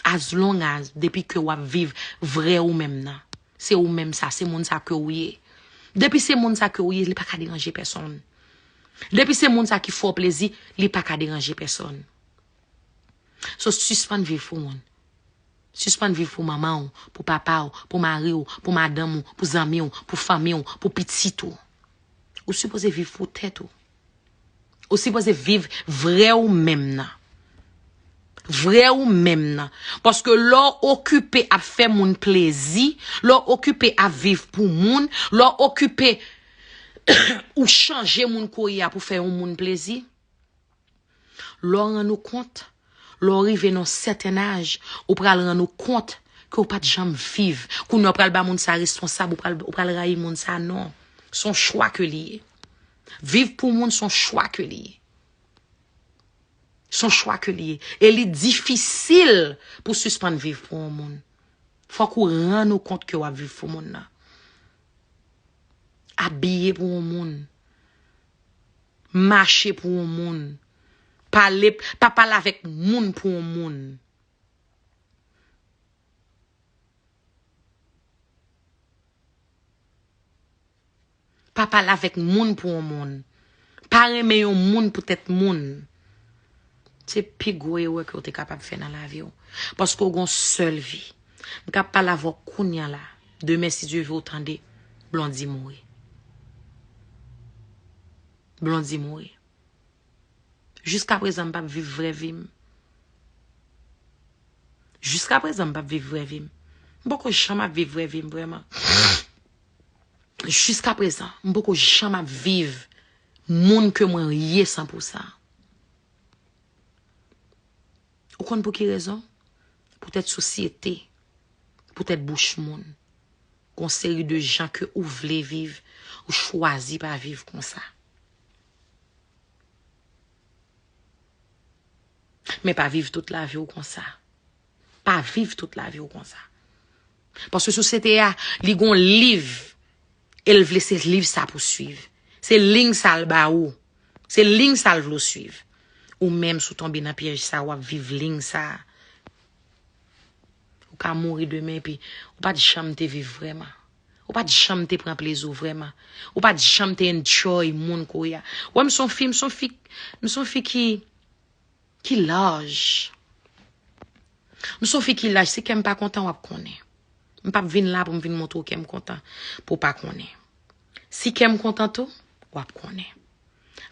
As long as, depi ke w ap viv vrè ou menm nan, se ou menm sa, se moun sa ke w ye. Depi se moun sa ke w ye, li pa ka deranje pèsonn. Depi se moun sa ki fè w plezi, li pa ka deranje pèsonn. So, sispann viv pou moun. Sispann viv pou manman w, pou papa w, pou mari w, pou madanm ou, pou zanmi w, pou fanmi w, pou pitit ou. Ou sipoze viv pou tèt ou. Ou sipoze viv vrè ou menm nan. Vrè ou menm nan. Paske lè w okipe ap fè moun plezi, lè w okipe ap viv pou moun, lè w okipe ou chanje moun ke w ye a pou fè yon moun plezi, lè w rann ou kont, lè w rive nan yon sèten aj, ou pral rann ou kont ke w pa t janm viv. Kounye a w pral ba moun sa responsab, ou pral, ou pral rayi moun sa, non. Se yon chwa ke li ye. Viv pou moun, se yon chwa ke li ye. Se yon chwa ke li ye. E li difisil pou sispann viv pou yon moun. Fòk ou rann ou kont ke w ap viv pou moun nan. Abiye pou yon moun. Mache pou yon moun. Pale, pa pale avèk moun pou yon moun. Pa pale avèk moun pou yon moun. Pa renmen yon moun poutèt moun. Se pi gwo erè ke w te kapab fè nan lavi w. Paske w gen yon sèl vi. M ka pale avè w kounye a la. Demen, si Dye ve, w tande, Blondy mouri. Blondy mouri. Jiskaprezan, m p ap viv vrè vi m. Jiskaprezan, m p ap viv vrè vi m. M poko janm ap viv vrè vi m, vrèman. Jiskaprezan, m poko janm ap viv moun ke mwen ye san pou sa. Ou konn pou ki rezon? Poutèt sosyete, poutèt bouch moun. Gon seri de jan ke ou vle viv, ou chwazi pa viv konsa. Men pa viv tout lavi w konsa. Pa viv tout lavi w konsa. Paske sosyete a, li gon liv, e l vle se liv sa pou swiv. Se liy sa l ba ou. Se liy sa l vle w swiv. Ou menm, si w tonbe nan pyèj sa, w ap viv liy sa. Ou ka mouri demen, epi ou pa t janm te viv vrèman. Ou pa t janm te pran plezi w vrèman. Ou pa t janm te enjoy moun ke w ye a. Ou wè, m se yon fi, m se yon fi, m se yon fi ki, ki laj. M se yon fi ki laj. Si kè m pa kontan, w ap konnen. M p ap vin la pou m vin montre w kè m kontan, pou w pa konnen. Si kè m kontan tou, w ap konnen.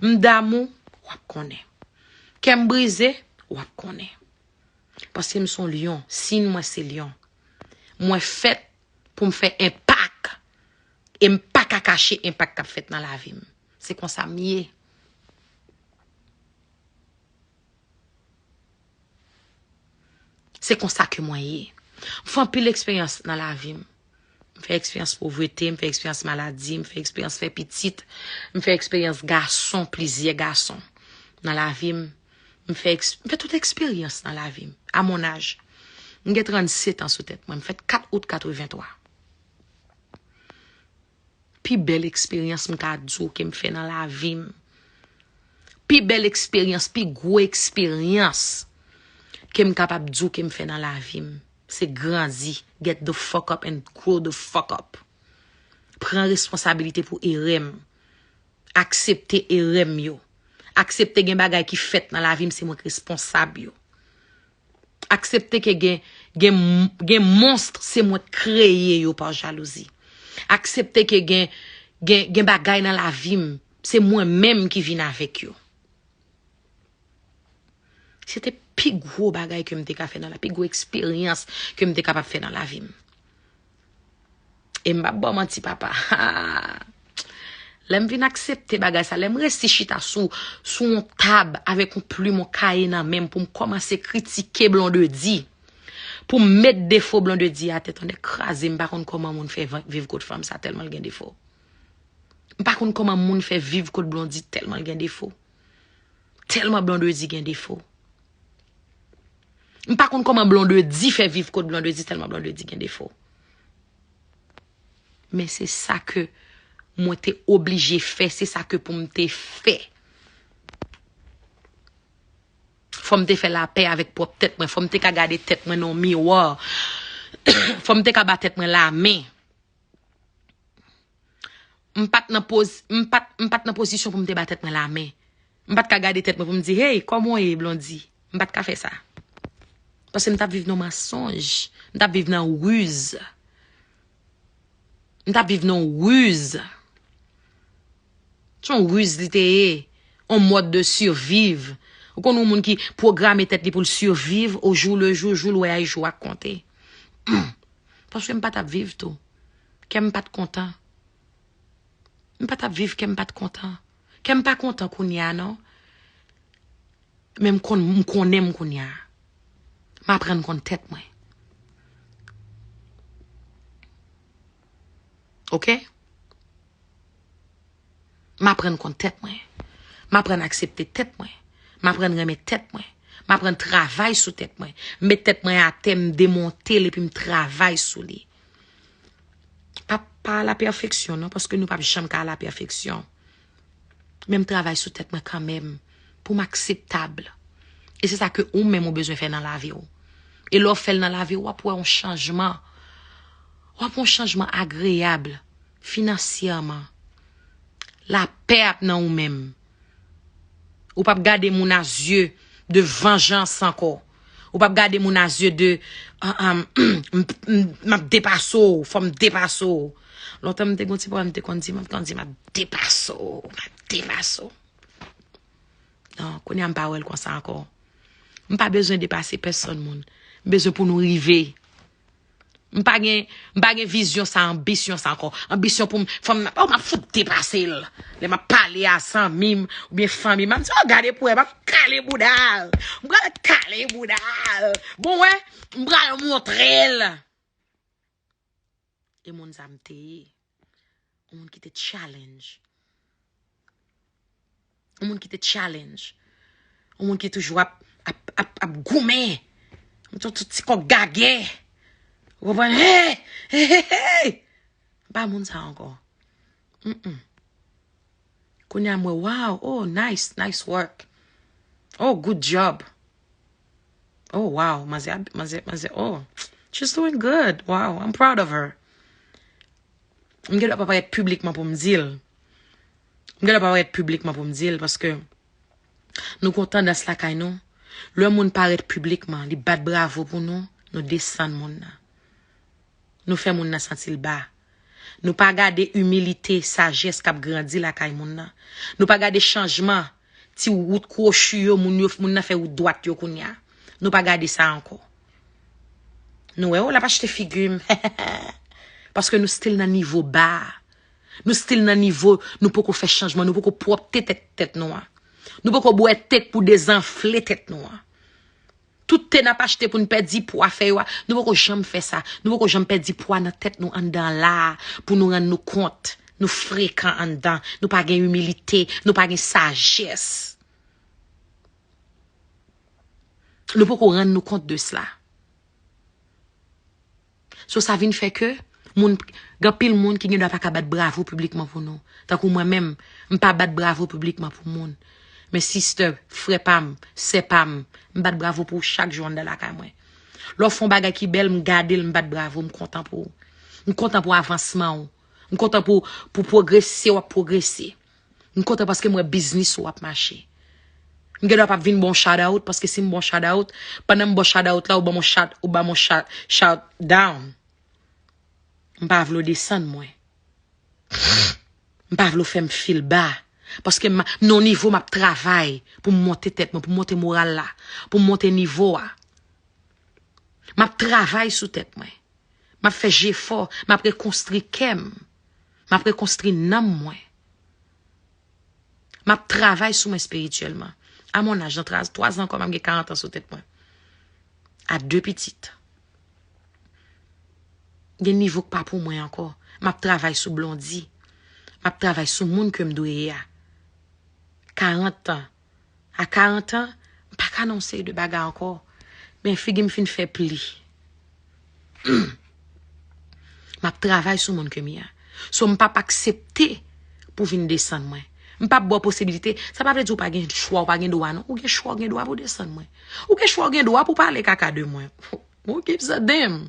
M damou, w ap konnen. Kè m brize, w ap konnen. Paske m se yon lyon. Siy mwen se lyon. Mwen fèt pou m fè enpak. E m pa ka kache enpak k ap fèt nan lavi m. Se konsa m ye. Se konsa ke mwen ye. M fè anpil eksperyans nan lavi m. M fè eksperyans povrete, m fè eksperyans maladi, m fè eksperyans fè pitit, m fè eksperyans gason, plizyè gason nan lavi m. M fè, eks- m fè tout eksperyans nan lavi m, a mon âge. M gen trannset an sou tèt mwen. M fèt kat out katrevenntwa. Pi bèl eksperyans m ka di w ke m fè nan lavi m. Pi bèl eksperyans, pi gwo eksperyans ke m kapab di w ke m fè nan lavi m, se grandi, get the fuck up and grow the fuck up. Pran responsabilite pou erè m. Aksepte erè m yo. Aksepte gen bagay ki fèt nan lavi m, se mwen k responsab yo. Aksepte ke gen, gen, gen monst, se mwen k kreye yo pa jalouzi. Aksepte ke gen, gen, gen bagay nan lavi m, se mwen menm ki vin avèk yo. Se te pi gwo bagay ke m te ka fè nan la, pi gwo eksperyans ke m te kapab fè nan lavi m. E m p ap ba w manti, papa. Lè m vin aksepte bagay sa, lè m resi chita sou, sou yon tab avèk yon plim, yon kaye nan men m pou m kòmanse kritike Blondedy, pou m met defo Blondedy atè, tonnè kraze, m pa konn kòman moun fè va- viv kot fanm sa tèlman l gen defo. M pa konn kòman moun fè viv kot Blondedy tèlman l gen defo. Tèlman Blondedy gen defo. M pa konn kòman Blondedy fè viv kot Blondedy tèlman Blondedy gen defo. Men se sa ke mwen te oblije fè, se sa ke pou m te fè. Fò m te fè lapè avèk pwòp tèt mwen, fò m te ka gade tèt mwen nan yon miwa. Fò m te ka ba tèt mwen lamen. M pa t nan poz, m pa t, m pa t nan pozisyon pou m te ba tèt mwen lamen. M pa t ka gade tèt mwen pou m di, hey, kòman w ye, Blondedy? M pa t ka fè sa. Paske m t ap viv nan mansonj. M t ap viv nan riz. M t ap viv nan riz. Se yon riz li te ye. Yon mòd de surviv. Ou konn yon moun ki pwograme tèt li pou l surviv au jour le jour, jou l wè a, jou a konte. Paske m pa t ap viv tou. Kè m pa t kontan. M pa t ap viv kè m pa t kontan. Kè m pa kontan kounye a, non. Men m konn, m konnen m kounye a. M aprann konn tèt mwen. Oke? M aprann konn tèt mwen. M aprann aksepte tèt mwen. M aprann renmen tèt mwen. M aprann travay sou tèt mwen. M met tèt mwen atè, m demonte l epi m travay sou li. Pa, pa a la pèfeksyon, non, paske nou p ap janm ka a la pèfeksyon. Men m travay sou tèt mwen kanmenm, pou m akseptab. E se sa ke ou menm ou bezwen fè nan lavi w. E lè w fè l nan lavi w, w ap wè yon chanjman. W ap wè yon chanjman agreyab, finansyèman. Lapè ap nan ou menm. Ou p ap gade moun a zye de vanjans ankò. Ou p ap gade moun a zye de, ah, ah, m, m, m, m ap depase w, fò m depase w. Lontan m te gon ti pwoblèm, m te konn di, m ap konn di, m ap depase w, m ap depase w. Non, kounye a m pa wè l konsa ankò. M pa bezwen depase pèsonn moun. M bezwen pou nou rive. M pa gen, m pa gen vizyon sa, anbisyon sa ankò. Anbisyon pou m, fò m, oh, m ap fout depase l. Lè m ap pale a zanmi m oubyen fanmi m, m ap di, oh, gade pou wè, m ap kale bouda l. M pral kale bouda l. Bon, wè, m pral montre l. E moun sa m te ye. Yon moun ki te challenge. Yon moun ki te challenge. Yon moun ki toujou ap, ap, ap, ap goumen. Yon tout, tout ti kòk gagè. Ou konprann? Hey! Hey, hey, hey! M pa moun sa ankò. Mm-mm. Kounye a m wè, wow, oh, nice, nice work. Oh, good job. Oh, wow, manzè, manzè, manzè, oh, she's doing good. Wow, I'm proud of her. M gen dwa pa parèt piblikman pou m di l. M gen dwa pa parèt piblikman pou m di l, paske nou gon tandans lakay nou. Lè moun parèt piblikman, li bat bravo pou nou, nou desann moun nan. Nou fè moun nan santi l ba. Nou pa gade imilite, sajès k ap grandi lakay moun nan. Nou pa gade chanjman, ti wout kwochi yo, moun yo, moun nan fè wout dwat yo kounye a. Nou pa gade sa ankò. Nou wè, oh, l ap achte figi m. Paske nou still nan nivo ba a. Nou still nan nivo, nou poko fè chanjman, nou poko pwòpte tèt, tèt nou an. Nou poko bwè tèt pou dezanfle tèt nou an. Tout te n ap achte pou n pèdi pwa fè yo a, nou poko janm fè sa. Nou poko janm pèdi pwa nan tèt nou anndan la a, pou nou rann nou kont. Nou frekan anndan. Nou pa gen imilite. Nou pa gen sajès. Nou poko rann nou kont de sla. So, sa vin fè ke moun, gen anpil moun ki gen dwa pa ka bat bravo piblikman pou nou. Tankou mwen menm, m pa bat bravo piblikman pou moun. Men sister, frè pa m, sè pa m, m bat bravo pou ou chak jou anndan lakay mwen. Lè w fè yon bagay ki bèl, m gade l, m bat bravo, m kontan pou ou. M kontan pou avansman ou. M kontan pou, pou pwogrese w ap pwogrese. M kontan paske m wè biznis ou ap mache. M gen dwa p ap vin ba w shout out, paske si m ba w shout out, pandan m ba w shout out la, ou ban m yon shout, ou ban m yon shout, shout down. M pa vle w desann mwen. M pa vle w fè m feel ba. Paske m, m nan yon nivo m ap travay pou m monte tèt mwen, pou m monte moral la, pou m monte nivo a. M ap travay sou tèt mwen. M ap fè jefò, m ap rekonstwi kè m. M ap rekonstwi nanm mwen. M ap travay sou mwen espirityèlman. A mon aj, nan twa, twa zan ankò, m ap gen karant an sou tèt mwen. A de pitit. Gen nivo k pa pou mwen ankò. M ap travay sou Blondy. M ap travay sou moun ke m dwe ye a. Karant an. A karant an, m pa ka nan yon seri de bagay ankò. Men figi m fin fè pli. M ap travay sou moun ke m ye a. So, m p ap aksepte pou vin desann mwen. M p ap ba w posibilite. Sa pa vle di w pa gen chwa, w pa gen dwa, non. Ou gen chwa, w gen dwa pou desann mwen. Ou gen chwa, w gen dwa pou pale kaka de mwen. Who gives a damn?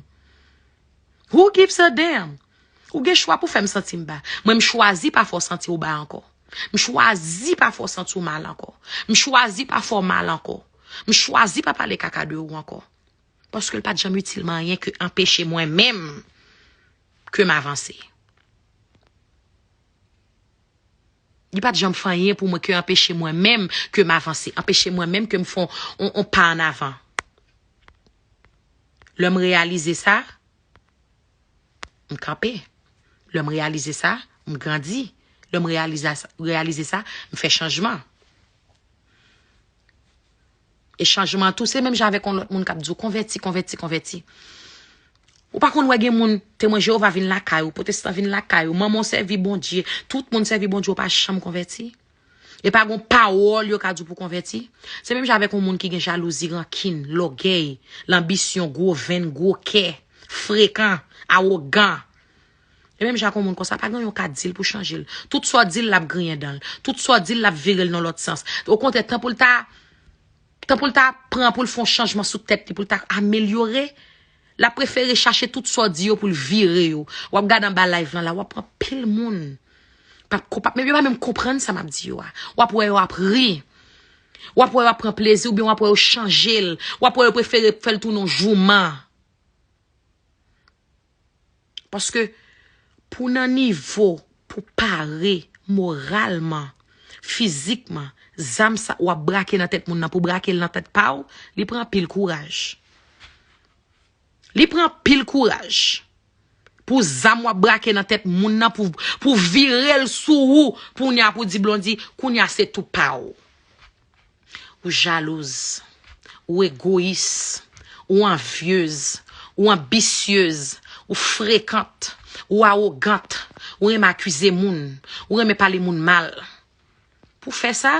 Who gives a damn? Ou gen chwa pou fè m santi m ba. Mwen, m chwazi pa fè w santi w ba ankò. M chwazi pa fè w santi w mal ankò. M chwazi pa fè w mal ankò. M chwazi pa pale kaka de ou ankò. Paske l pa t janm itil mwen anyen ke anpeche mwen menm ke m avanse. Li pa t janm fè anyen pou mwen ke anpeche mwen menm ke m avanse, anpeche mwen menm ke m fè on, on, on pa an avan. Lè m reyalize sa, m kanpe. Lè m reyalize sa, m grandi. Lè m reyalize sa, reyalize sa, m fè chanjman. E chanjman an tou, se menm jan avèk yon lòt moun k ap di w, konvèti, konvèti, konvèti. Ou pa konn wè gen moun, Temwen Jewova vin lakay ou, pwotestan vin lakay ou, manman w sèvi Bondye, tout moun sèvi Bondye, ou pa janm konvèti? E pa gon pawòl yo ka di w pou konvèti? Se menm jan avèk yon moun ki gen jalouzi, rankin, lògèy, lanbisyon, gwo venn, gwo kè, frekan, awogan. E menm jan ak yon moun konsa, pa gen anyen w ka di l pou chanje l. Tout sa w di l, l ap griyen dan l. Tout sa w di l, l ap vire l nan lòt sans. Okontrè, tan pou l ta, tan pou l ta pran pou l fè yon chanjman sou tèt li, pou l ta amelyore, l ap prefere chache tout sa w di yo pou l vire yo. W ap gade anba live lan la, w ap wè anpil moun p ap konp-, yo pa menm konprann sa m ap di yo a. W ap wè yo ap ri. W ap wè yo ap pran plezi oubyen w ap wè yo chanje l. W ap wè yo prefere fè l tounen yon jouman. Paske pou nan nivo, pou pare moralman, fizikman, zam sa w ap brake nan tèt moun nan, pou brake l nan tèt pa w, li pran anpil kouraj. Li pran anpil kouraj. Pou zam w ap brake nan tèt moun nan, pou, pou vire l sou ou, kounye a pou di Blondy, kounye a se tou pa w. Ou jalouz, ou egoyis, ou anvyez, ou anbisyez, ou frekant, ou awogant, ou renmen akize moun, ou renmen pale moun mal. Pou fè sa,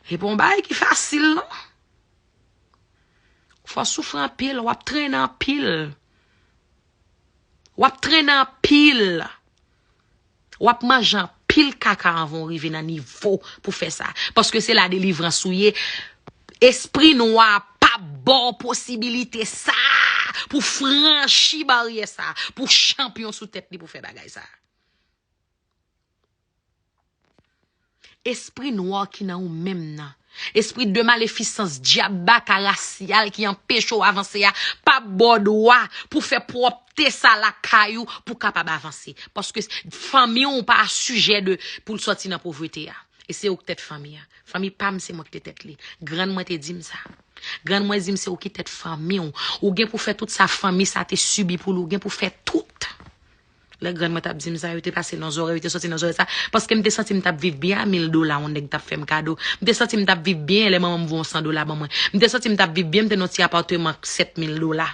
e pa yon bagay ki fasil, non. Fò w soufri anpil, w ap trennen anpil. W ap trennen anpil. W ap manje anpil kaka anvan w rive nan nivo pou fè sa. Paske se la delivrans ou ye. Espri nwa p ap ba w posibilite sa pou franchi baryè sa, pou chanpyon sou tèt li pou fè bagay sa. Espri nwa ki nan ou menm nan, espri de malefisans, dyab baka rasyal ki anpeche w avanse a, p ap ba w dwa pou fè pwòpte sa lakay ou pou w kapab avanse. Paske fanmi w pa sijè de, pou l sòti nan povrete a. E se ou k tèt fanmi an. Fanmi pa m, se mwen ki te tèt li. Grann mwen te di m sa. Grann mwen di m se ou ki tèt fanmi w. Ou gen pou fè tout sa fanmi sa te sibi pou li. Ou gen pou fè tout. Lè grann mwen t ap di m sa, yo te pase nan zòrèy, yo te sòti nan zòrèy sa. Paske m te santi m t ap viv byen a mil dola yon nèg t ap fè m kado. M te santi m t ap viv byen lè manman m voye yon san dola ban mwen. M te santi m t ap viv byen, m te nan yon ti apatman sèt mil dola.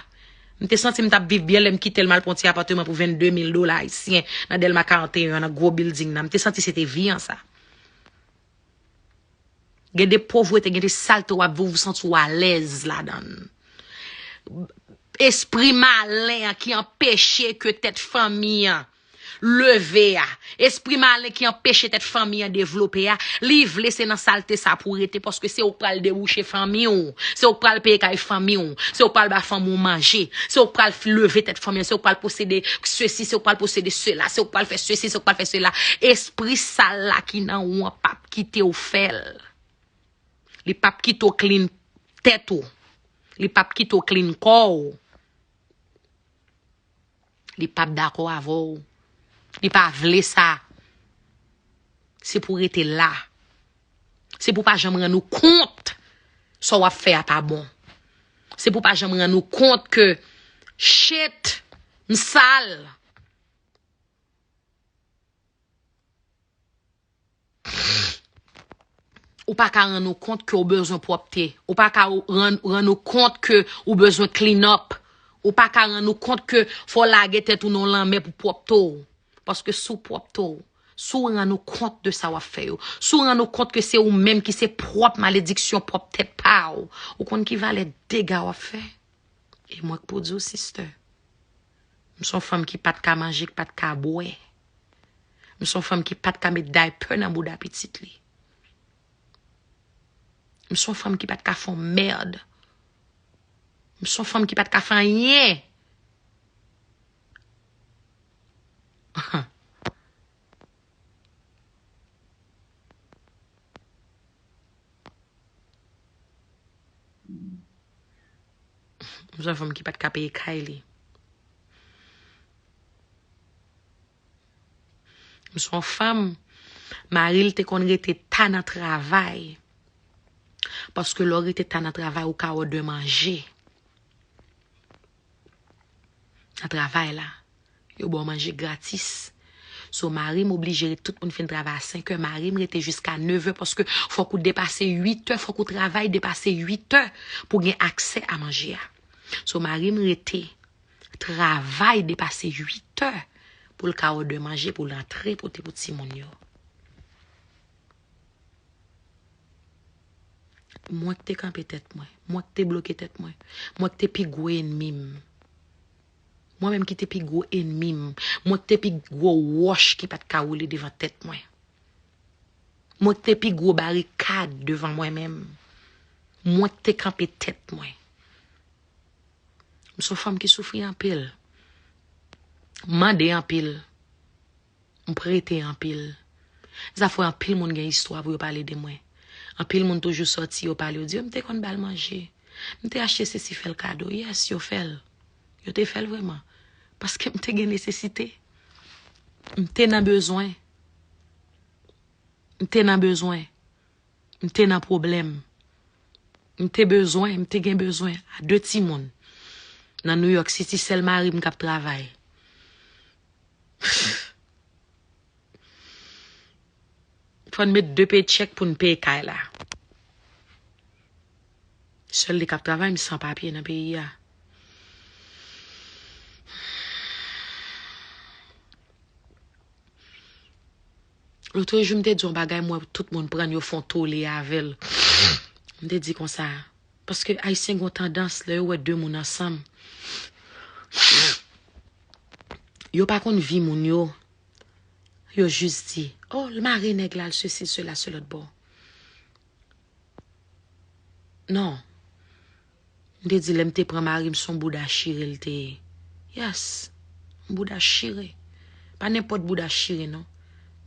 M te santi m t ap viv byen lè m kite l m al pran yon ti apatman pou vennde mil dola ayisyen nan Dèlma karannteyen an, nan gwo bilding nan. M te santi se te vi an sa. Gen de povrete, gen de salte w ap viv, ou santi w alèz ladan l. Espri malen an ki anpeche ke tèt fanmi an leve a, espri malen ki anpeche tèt fanmi an devlope a, li vle se nan salte sa pou w rete, paske se ou k pral debouche fanmi w, se ou k pral peye kay fanmi w, se ou k pral ba fanmi w manje, se ou k pral f-, leve tèt fanmi an, se ou k pral posede sesi, se ou k pral posede sela, se ou k pral fè sesi, se ou k pral fè sela. Espri sal la ki nan ou an p ap kite w fè l. Li p ap kite w clean tèt ou. Li p ap kite w clean kò w. Li p ap dakò avè w. Li pa vle sa. Se pou w rete la. Se pou w pa janm rann ou kont sa w ap fè a pa bon. Se pou w pa janm rann ou kont ke, shit, m sal. Ou pa ka rann ou kont ke w bezwen pwòpte. Ou pa ka rann, rann ou kont ke ou bezwen clean up. Ou pa ka rann ou kont ke fò w lage tèt ou nan lanmè pou pwòpte w. Paske si w pwòpte w, si w rann ou kont de sa w ap fè yo, si w rann ou kont ke se ou menm ki se pwòp malediksyon pwòp tèt pa w, ou konn ki valè dega w ap fè? E mwen k pou di w, sister, m se yon fanm ki pa t ka manje, ki pa t ka bwè. M se yon fanm ki pa t ka met daypè nan bouda pitit li. M se yon fanm ki pa t ka fè yon mèd. M se yon fanm ki pa t ka fè anyen. M se yon fanm ki pa t ka peye kay li. M se yon fanm, mari l te konn rete ta nan travay. Paske lè w rete ta nan travay, ou ka òdè manje. Nan travay la, yo ba w manje gratis. So, mari m oblije ret, tout moun fin travay a senkè, mari m rete jiska nevè, paske fòk ou depase uitè, fòk ou travay depase uitè pou gen aksè a manje a. So, mari m rete travay depase uitè pou l ka òdè manje, pou l antre pote pou timoun yo. Mwen k te kanpe tèt mwen, mwen k te bloke tèt mwen, mwen k te pi gwo enmi m. Mwen menm ki te pi gwo enmi m, mwen k te pi gwo wòch ki pa t ka woule devan tèt mwen. Mwen k te pi gwo barikad devan mwen menm. Mwen k te kanpe tèt mwen. M se yon fanm ki soufri anpil. M mande anpil. M prete anpil. Sa fè anpil moun gen istwa pou yo pale de mwen. Anpil moun toujou sòti, yo pale, yo di, "M te konn ba l manje. M te achte sesi, fè l kado." Yes, yo fè l. Yo te fè l vrèman. Paske m te gen nesesite. M te nan bezwen. M te nan bezwen. M te nan pwoblèm. M te bezwen, m te gen bezwen a de timoun. Nan New York City, sèl mari m k ap travay. Fò n met de paycheck pou n peye kay la. Sèl li k ap travay, m san papye nan peyi a. Lotrejou, m te di yon bagay, m wè tout moun pran l, yo fè yon tole avè l. M te di konsa, paske Ayisyen gen yon tandans, lè yo wè de moun ansanm, yo pa konn vi moun yo. Yo jis di, "Oh, l mare nèg la, l sesi, sela, se lòt bò." Non. M te di, lè m te pran mari m, se yon bouda chire l te ye. Yes. Yon bouda chire. Pa nenpòt bouda chire, non.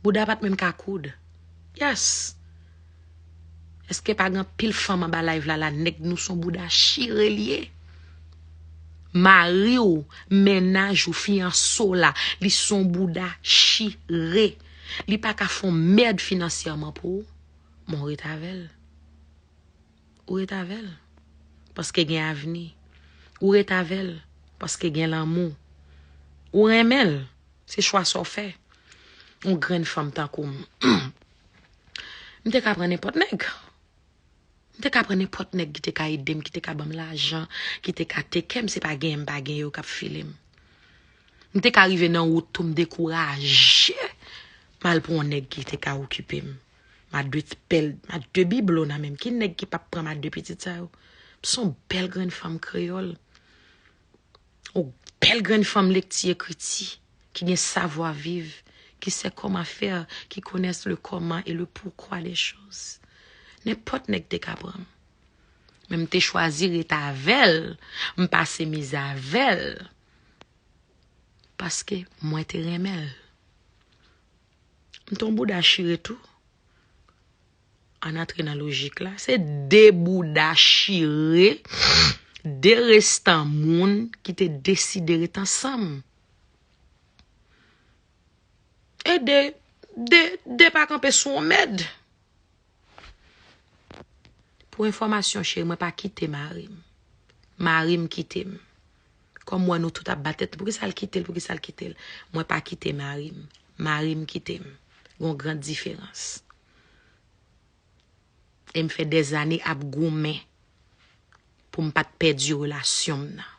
Bouda pa t menm ka koud. Yes. Èske pa gen anpil fanm anba live la, la, nèg nou se yon bouda chire l ye? Mari w, mennaj ou, fiyanse w la, li se yon bouda chire. Li pa ka fè yon mèd finansyèman pou ou, men w ret avè l. Ou ret avè l. Paske gen avni. Ou ret avè l. Paske gen lanmou. Ou renmen l. Se chwa sa w fè. Yon grenn fanm tankou m. M te ka pran nenpòt nèg. M te ka pran nenpòt nèg ki te ka ede m, ki te ka ban m lajan, ki te ka teke m. Se pa genyen m pa genyen yo k ap file m. M te ka rive nan wout tou, m dekouraje. M al pran yon nèg ki te ka okipe m. M a de pèl, m a de biblo nan men m. Ki nèg ki p ap pran m a de pitit sa yo? M se yon bèl grenn fanm kreyòl. Yon bèl grenn fanm lekti ekriti, ki gen savwa viv, qui sait comment faire, qui connaît le comment et le pourquoi des choses. Nenpòt nèg te ka pran m. Men m te chwazi ret avè l, m pase mizè avè l. Paske mwen te renmen l. M te yon bouda chire tou. Ann antre nan lojik la. Se de bouda chire, de restan moun ki te deside ret ansanm. E de, de, de pa kanpe sou yon mèd. Pou enfòmasyon, cheri, mwen pa kite mari m. Mari m kite m. Kòm m wè nou tout ap bat tèt, poukisa l kite l, poukisa l kite l? Mwen pa kite mari m. Mari m kite m. Gon gran diferans. E m fè dèzane ap goumen pou m pa t pèdi relasyon m nan.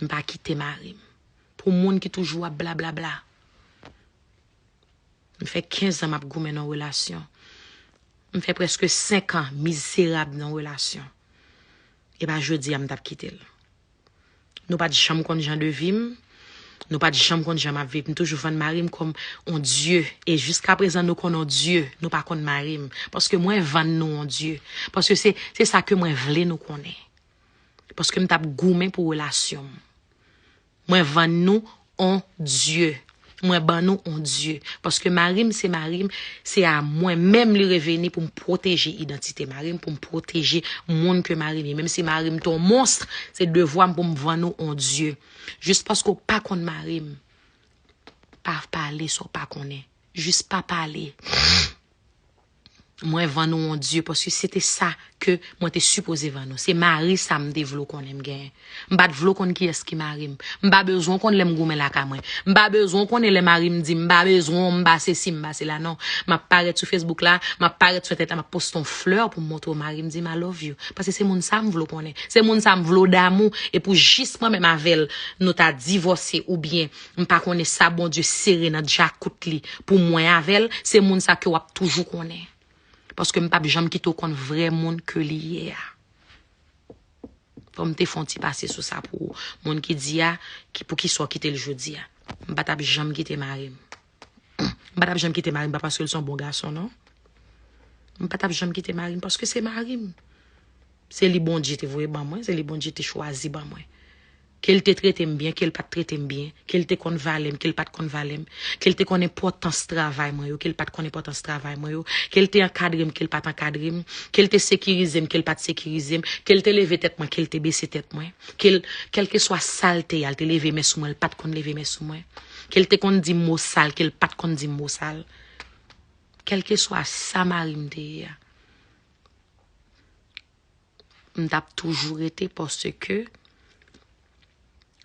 M pa kite mari m. Pou moun ki toujou ap blablabla. M fè kenz an m ap goumen nan yon relasyon. M fè prèske senk an mizerab nan yon relasyon. E pa jodi a m t ap kite l. Nou pa t janm konn jan de vi m. Nou pa t janm konn jan m ap viv. M toujou vann mari m kòm on dye. E jiskaprezan nou konn on dye. Nou pa konn mari m. Paske mwen vann nou on dye. Paske se, se sa ke mwen vle nou konnen. Paske m t ap goumen pou relasyon m. Mwen vann nou on dye. Mwen ban nou on dye. Paske mari m se mari m, se a mwen menm li reveni pou m pwoteje idantite mari m, pou m pwoteje moun ke mari m ye. Menm si mari m te yon mons, se devwa m pou m vann ou on dye. Jis paske w pa konn mari m, pa pale sa w pa konnen. Jis pa pale. Mwen vann ou on dye, paske se te sa ke mwen te sipoze vann ou. Se mari sa m te vle w konnen m genyen. M pa t vle w konn kiyès ki mari m. M pa bezwen w konn lè m goumen lakay mwen. M pa bezwen w konnen lè mari m di m pa bezwen w, m pa sesi, m pa sela. Non. M ap parèt sou Facebook la, m ap parèt sou entènèt la, m ap poste yon flè pou m montre w mari m di m I love you. Paske se moun sa m vle w konnen. Se moun sa m vle w damou. E pou jis mwen menm avè l, nou ta divòse oubyen m pa konnen sa Bondye sere nan djakout li pou mwen avè l, se moun sa ke w ap toujou konnen. Paske m p ap janm kite w konn vrè moun ke li ye a. Fò m te fè yon ti pase sou sa pou ou. Moun ki di a, ki, poukisa w kite l jodi a? M pa t ap janm kite mari m. M pa t ap janm kite mari m, pa paske l se yon bon gason, non. M pa t ap janm kite mari m, paske se mari m. Se li Bondye te voye ban mwen, se li Bondye te chwazi ban mwen. Ke l te trete m byen, ke l pa t trete m byen, ke l te konn valè m, ke l pa t konn valè m, ke l te konn enpòtans travay mwen yo, ke l pa t konn enpòtans travay mwen yo, ke l te ankadre m, ke l pa t ankadre m, ke l te sekirize m, ke l pa t sekirize m, ke l te leve tèt mwen, ke l te bese tèt mwen, ke l, kèlkeswa sa l te ye a, l te leve men sou mwen, l pa t konn leve men sou mwen, ke l te konn di m mo sal, ke l pa t konn di m mo sal, kèlkeswa sa mari m te ye a. M t ap toujou rete paske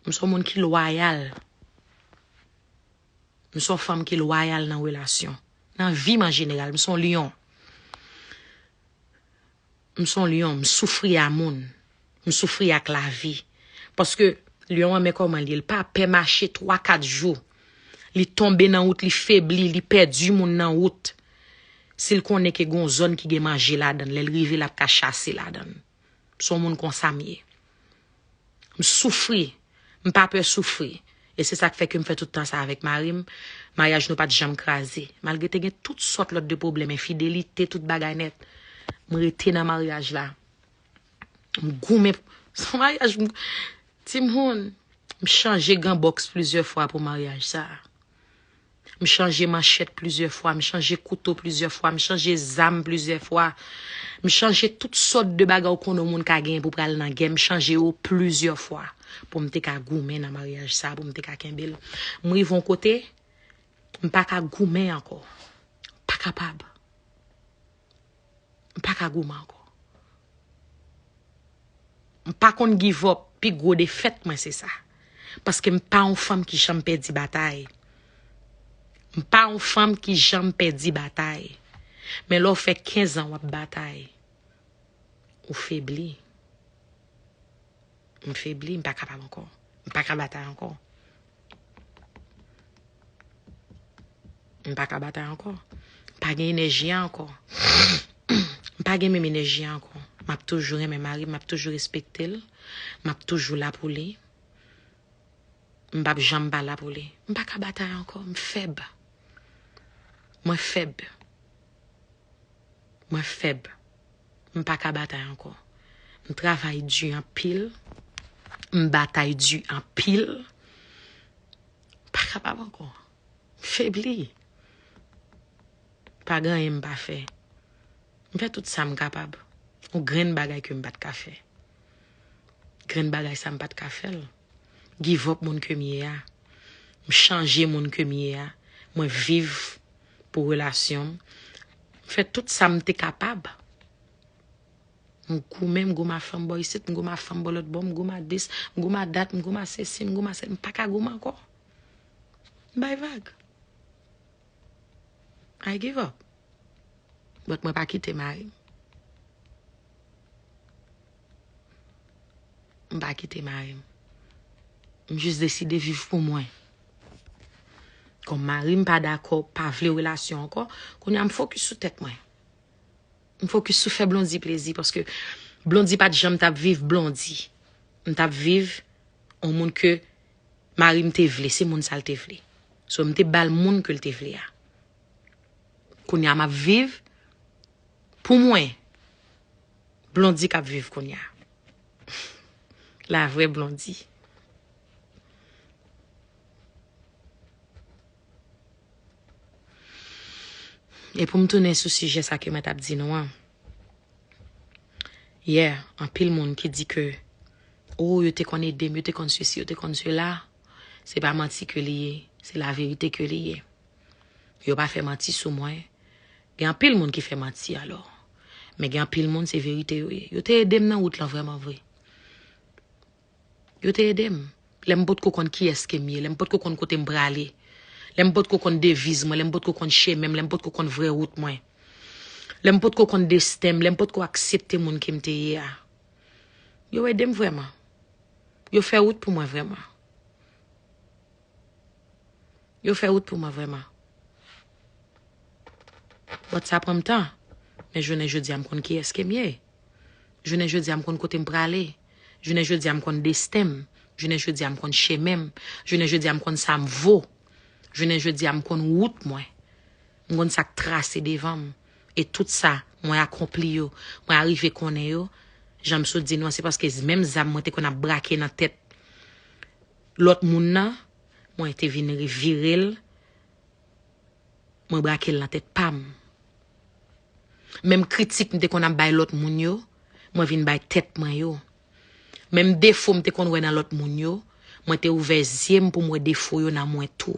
m se yon moun ki lwayal. M se yon fanm ki lwayal nan relasyon. Nan vi m an jeneral, m se yon lyon. M se yon lyon, m soufri a moun. M soufri ak lavi. Paske lyon an, men kòman li ye, li pa pè mache twa, kat jou. Li tonbe nan wout, li febli, li pèdi moun nan wout. Si l konnen ke gon zòn ki gen manje ladan l, lè l rive, l ap ka chase ladan l. Se yon moun konsa m ye. M soufri. M pa pè soufri. E se sa k fè ke m fè tout tan sa avèk mari m. Maryaj nou pa t janm kraze. Malgre te gen tout sòt lòt de pwoblèm, enfidelite, tout bagay nèt. M rete nan maryaj la. M goumen. Se yon maryaj, m, timoun, m chanje gan bòks plizyè fwa pou maryaj sa a. M chanje manchèt plizyè fwa, m chanje kouto plizyè fwa, m chanje zam plizyè fwa. M chanje tout sòt de bagay ou konnen yon moun ka genyen pou pral nan gè, m chanje yo plizyè fwa pou m te ka goumen nan maryaj sa, pou m te ka kenbe l. M rive yon kote, m pa ka goumen ankò. M pa kapab. M pa ka goumen ankò. M pa konn give up. Pi gwo defèt mwen se sa. Paske m pa yon fanm ki janm pèdi batay. M pa yon fanm ki janm pèdi batay. Men lè w fè kenz an w ap batay, ou febli. M febli, m pa kapab ankò. M pa ka batay ankò. M pa ka batay ankò. M pa gen enèji a ankò. M pa gen menm enèji a ankò. M ap toujou renmen mari m, m ap toujou respekte l. M ap toujou la pou li. M p ap janm pa la pou li. M pa ka batay ankò. M fèb. Mwen fèb. Mwen fèb. M pa ka batay ankò. M travay di anpil. M batay di anpil. M pa kapab ankò. M febli. Pa gen anyen m pa fè. M fè tout sa m kapab. Yon grenn bagay ke m pa t ka fè. Grenn bagay sa m pa t ka fè l. Give up moun ke m ye a. M chanje moun ke m ye a. Mwen viv pou relasyon m. M fè tout sa m te kapab. M goumen, m goumen a fanm bò isit, m goumen a fanm bò lòt bò, m goumen a dis, m goumen a dat, m goumen a sesi, m goumen a sèl, m pa ka goumen ankò. M bay vag. I give up. But mwen pa kite mari m. M pa kite mari m. M jis deside viv pou mwen. Kòm mari m pa dakò, pa vle relasyon ankò, kounye a m fokis sou tèt mwen. M fokis sou fè Blondy plezi, paske Blondy pa t janm t ap viv Blondy. M t ap viv yon moun ke mari m te vle, se moun sa l te vle. So, m te ba l moun ke l te vle a. Kounye a, m ap viv pou mwen. Blondy k ap viv kounye a. La vrè Blondy. E pou m tounen sou sijè sa ke mwen t ap di nou an. Yeah, anpil moun ki di ke, oh, yo te konn ede m, yo te konn sesi, yo te konn sela. Se pa manti ke li ye, se laverite ke li ye. Yo pa fè manti sou mwen. Gen anpil moun ki fè manti alò. Men gen anpil moun, se verite yo ye. Yo te ede m nan wout lan vrèman vre. Yo te ede m. Lè m potko konn kiyès ke m ye, lè m potko konn kote m prale, lè m potko konn deviz mwen, lè m potko konn chemen m, lè m potko konn vrè wout mwen, lè m potko konn desten m, lè m potko aksepte moun ke m te ye a. Yo ede m vrèman. Yo fè wout pou mwen vrèman. Yo fè wout pou mwen vrèman. But sa pran m tan. Men jounen jodi a, m konn kiyès ke m ye. Jounen jodi a, m konn kote m prale. Jounen jodi a, m konn desten m. Jounen jodi a, m konn chemen m. Jounen jodi a, m konn sa m vo. Jounen jodi a, m konn wout mwen. M konn sa k trase devan m. E tout sa, mwen akonpli yo, mwen arive konnen yo, jan m sot di nou an, se paske menm zam mwen te konn ap brake nan tèt lòt moun nan, mwen te vin revire l, mwen brake l nan tèt pa m. Menm kritik m te konn ap bay lòt moun yo, mwen vin bay tèt mwen yo. Menm defo m te konn wè nan lòt moun yo, mwen te ouvè zye m pou m wè defo yo nan mwen tou.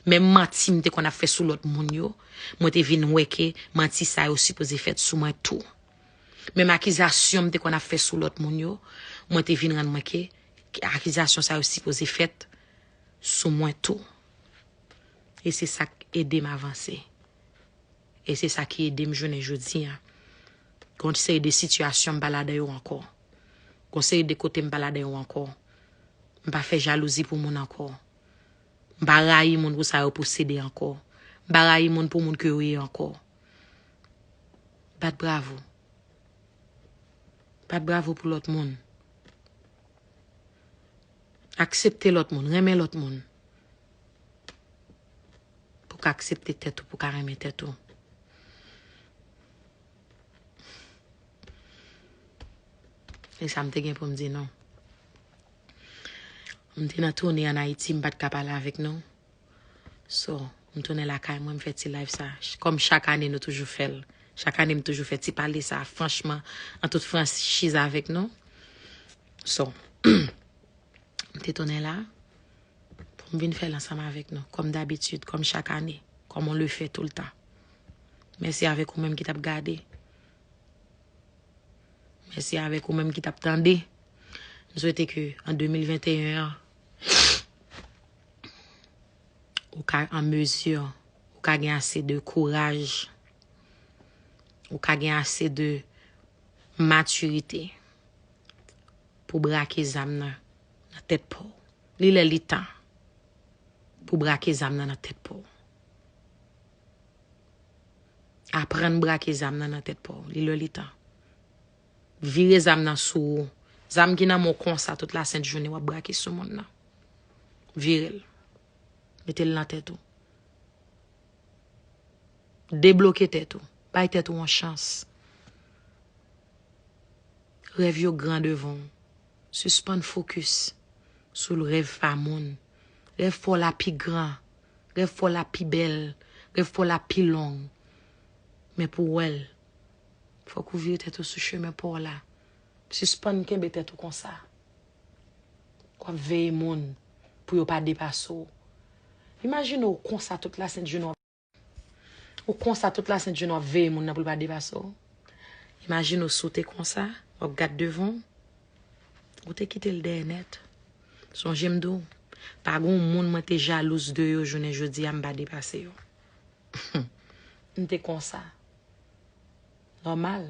Menm manti m te konn ap fè sou lòt moun yo, mwen te vin wè ke manti sa yo sipoze fèt sou mwen tou. Menm akizasyon m te konn ap fè sou lòt moun yo, mwen te vin rann mwen ke akizasyon sa yo sipoze fèt sou mwen tou. E se sa k ede m avanse. E se sa ki ede m jounen jodi a. Gon seri de sitiyasyon m pa ladan yo ankò. Gon seri de kote m pa ladan yo ankò. M pa fè jalouzi pou moun ankò. M pa rayi moun pou sa yo posede ankò. M pa rayi moun pou moun ke yo ye ankò. Bat bravo. Bat bravo pou lòt moun. Aksepte lòt moun, renmen lòt moun. Pou ka aksepte tèt ou, pou ka renmen tèt ou. E sa m te gen pou m di nou. M te nan toune ann Ayiti, m pa t ka pale avèk nou. So, m tounen lakay mwen, m fè ti live sa. Ch-, kòm chak ane, nou toujou fè l. Chak ane, m toujou fè ti pale sa, franchman, an tout franchiz avèk nou. So, m te tounen la pou m vin fè l ansanm avèk nou, kòm dabitid, kòm chak ane, comme on le fait tout le temps. Mèsi avèk ou menm ki t ap gade. Mèsi avèk ou menm ki t ap tande. M swete ke an de mil venteyen an, ou ka an mezi, ou ka gen ase de kouraj, ou ka gen ase de matirite pou brake zam nan nan tèt pa w. Li lè li tan pou brake zam nan nan tèt pa w. Aprann brake zam nan nan tèt pa w. Li lè li tan. Vire zam nan sou ou. Zam ki nan men w konsa tout lasent jounen w ap brake sou moun nan. Vire l. Mete l nan tèt ou. Debloke tèt ou. Bay tèt ou yon chans. Rèv yo gran devan w. Sispann fokis sou rèv pa moun. Rèv pa w la pi gran. Rèv pa w la pi bèl. Rèv pa w la pi long. Men pou w wè l, fòk ou vire tèt ou sou chemen pa w la. Sispann kenbe tèt ou konsa. W ap veye moun pou yo pa depase w. Imajine w konsa tout lasent jounen w ap, ou konsa tout lasent jounen w ap veye moun nan pou l pa depase w. Imajine w si w te konsa, w ap gad devan w, ou te kite l dèyè nèt. Sonje m di w, pa gen yon moun mwen te jalouz de yo jounen jodi a m pa depase yo. M te konsa. Nòmal,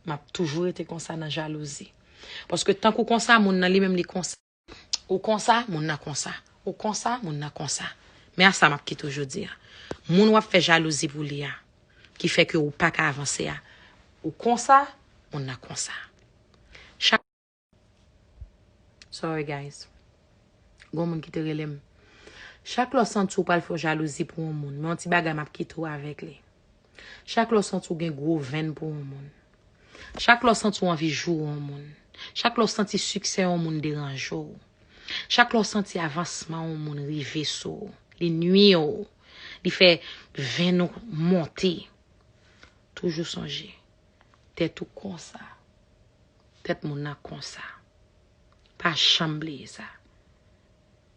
m ap toujou rete konsa nan jalouzi. Paske tank ou konsa, moun nan li menm li konsa. Ou konsa, moun nan konsa. Ou konsa, moun nan konsa. Men a sa m ap kite w jodi a. Moun w ap fè jalouzi pou li a, ki fè ke ou pa ka avanse a, ou konsa, moun nan konsa. Chak Sorry, guys. Gon moun ki te rele m. Chak lè w santi w pral fè w jalouzi pou yon moun, men yon ti bagay m ap kite w avèk li. Chak lè w santi w gen gwo venn pou yon moun. Chak lè w santi w anvi joure yon moun. Chak lè w santi siksè yon moun deranje w. Chak lè w santi avansman yon moun rive sou w, li nwi w, li fè venn ou monte. Toujou sonje, tèt ou konsa. Tèt moun nan konsa. Pa janm bliye sa.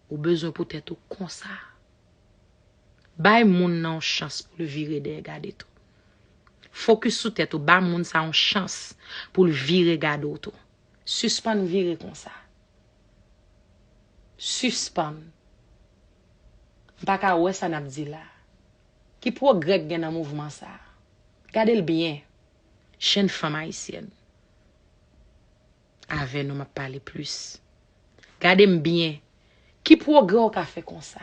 Ou bezwen pou tèt ou konsa. Bay moun nan yon chans pou l vire dèyè gade tou. Fokis sou tèt ou, ba moun sa yon chans pou l vire gade w tou. Sispann vire konsa. Sispann. M pa ka wè sa n ap di la. Ki pwogrè k gen nan mouvman sa a? Gade l byen. Jenn fanm ayisyèn. Avè nou m ap pale plis. Gade m byen. Ki pwogrè w ka fè konsa?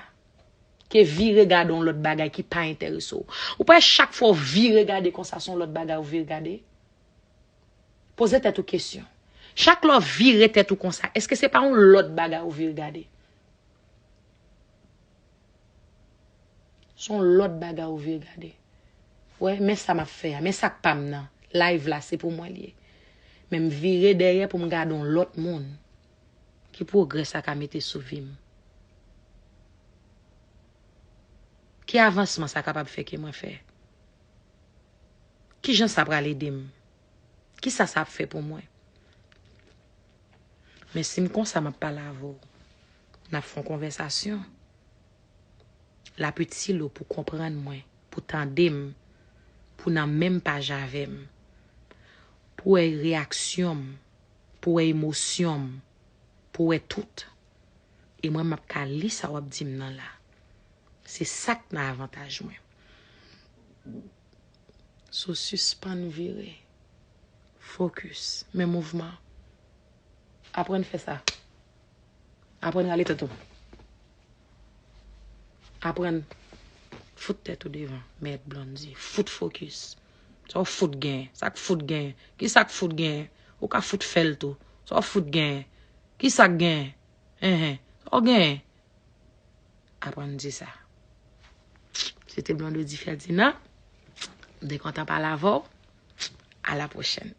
Ke vire gade yon lòt bagay ki pa enterese w. Ou pa wè chak fwa w vire gade konsa, se yon lòt bagay ou vire gade? Poze tèt ou kesyon. Chak lè w vire tèt ou konsa, èske se pa yon lòt bagay ou vire gade? Se yon lòt bagay ou vire gade. Wè, men sa m ap fè a, men sa k pa m nan. Live la, se pou mwen l ye. Men m vire dèyè pou m gade yon lòt moun. Ki pwogrè sa ka mete sou vi m? Ki avansman sa kapab fè ke mwen fè? Kijan sa pral ede m? Kisa sa ap fè pou mwen? Men si m konsa m ap pale avè w, n ap fè yon konvèsasyon. L ap itil ou pou konprann mwen, pou tande m, pou nan menm paj avè m, pou wè reyaksyon m, pou wè emosyon m, pou wè tout. E mwen, m ap ka li sa w ap di m nan la. Se sa k nan avantaj mwen. So, sispann vire. Fokis. Men mouvman. Aprann fè sa. Aprann rale tèt ou. Aprann fout tèt ou devan. Mèt Blondy. Fout fokis. Sa w fout gen? Sa k fout gen? Ki sa k fout gen? Ou ka fout fè l tou. Sa w fout gen? Ki sa k gen? Enhen. Sa w gen? Aprann di sa. Se te Blondedy Ferdinand. M te kontan pale avè w. A la pwochèn.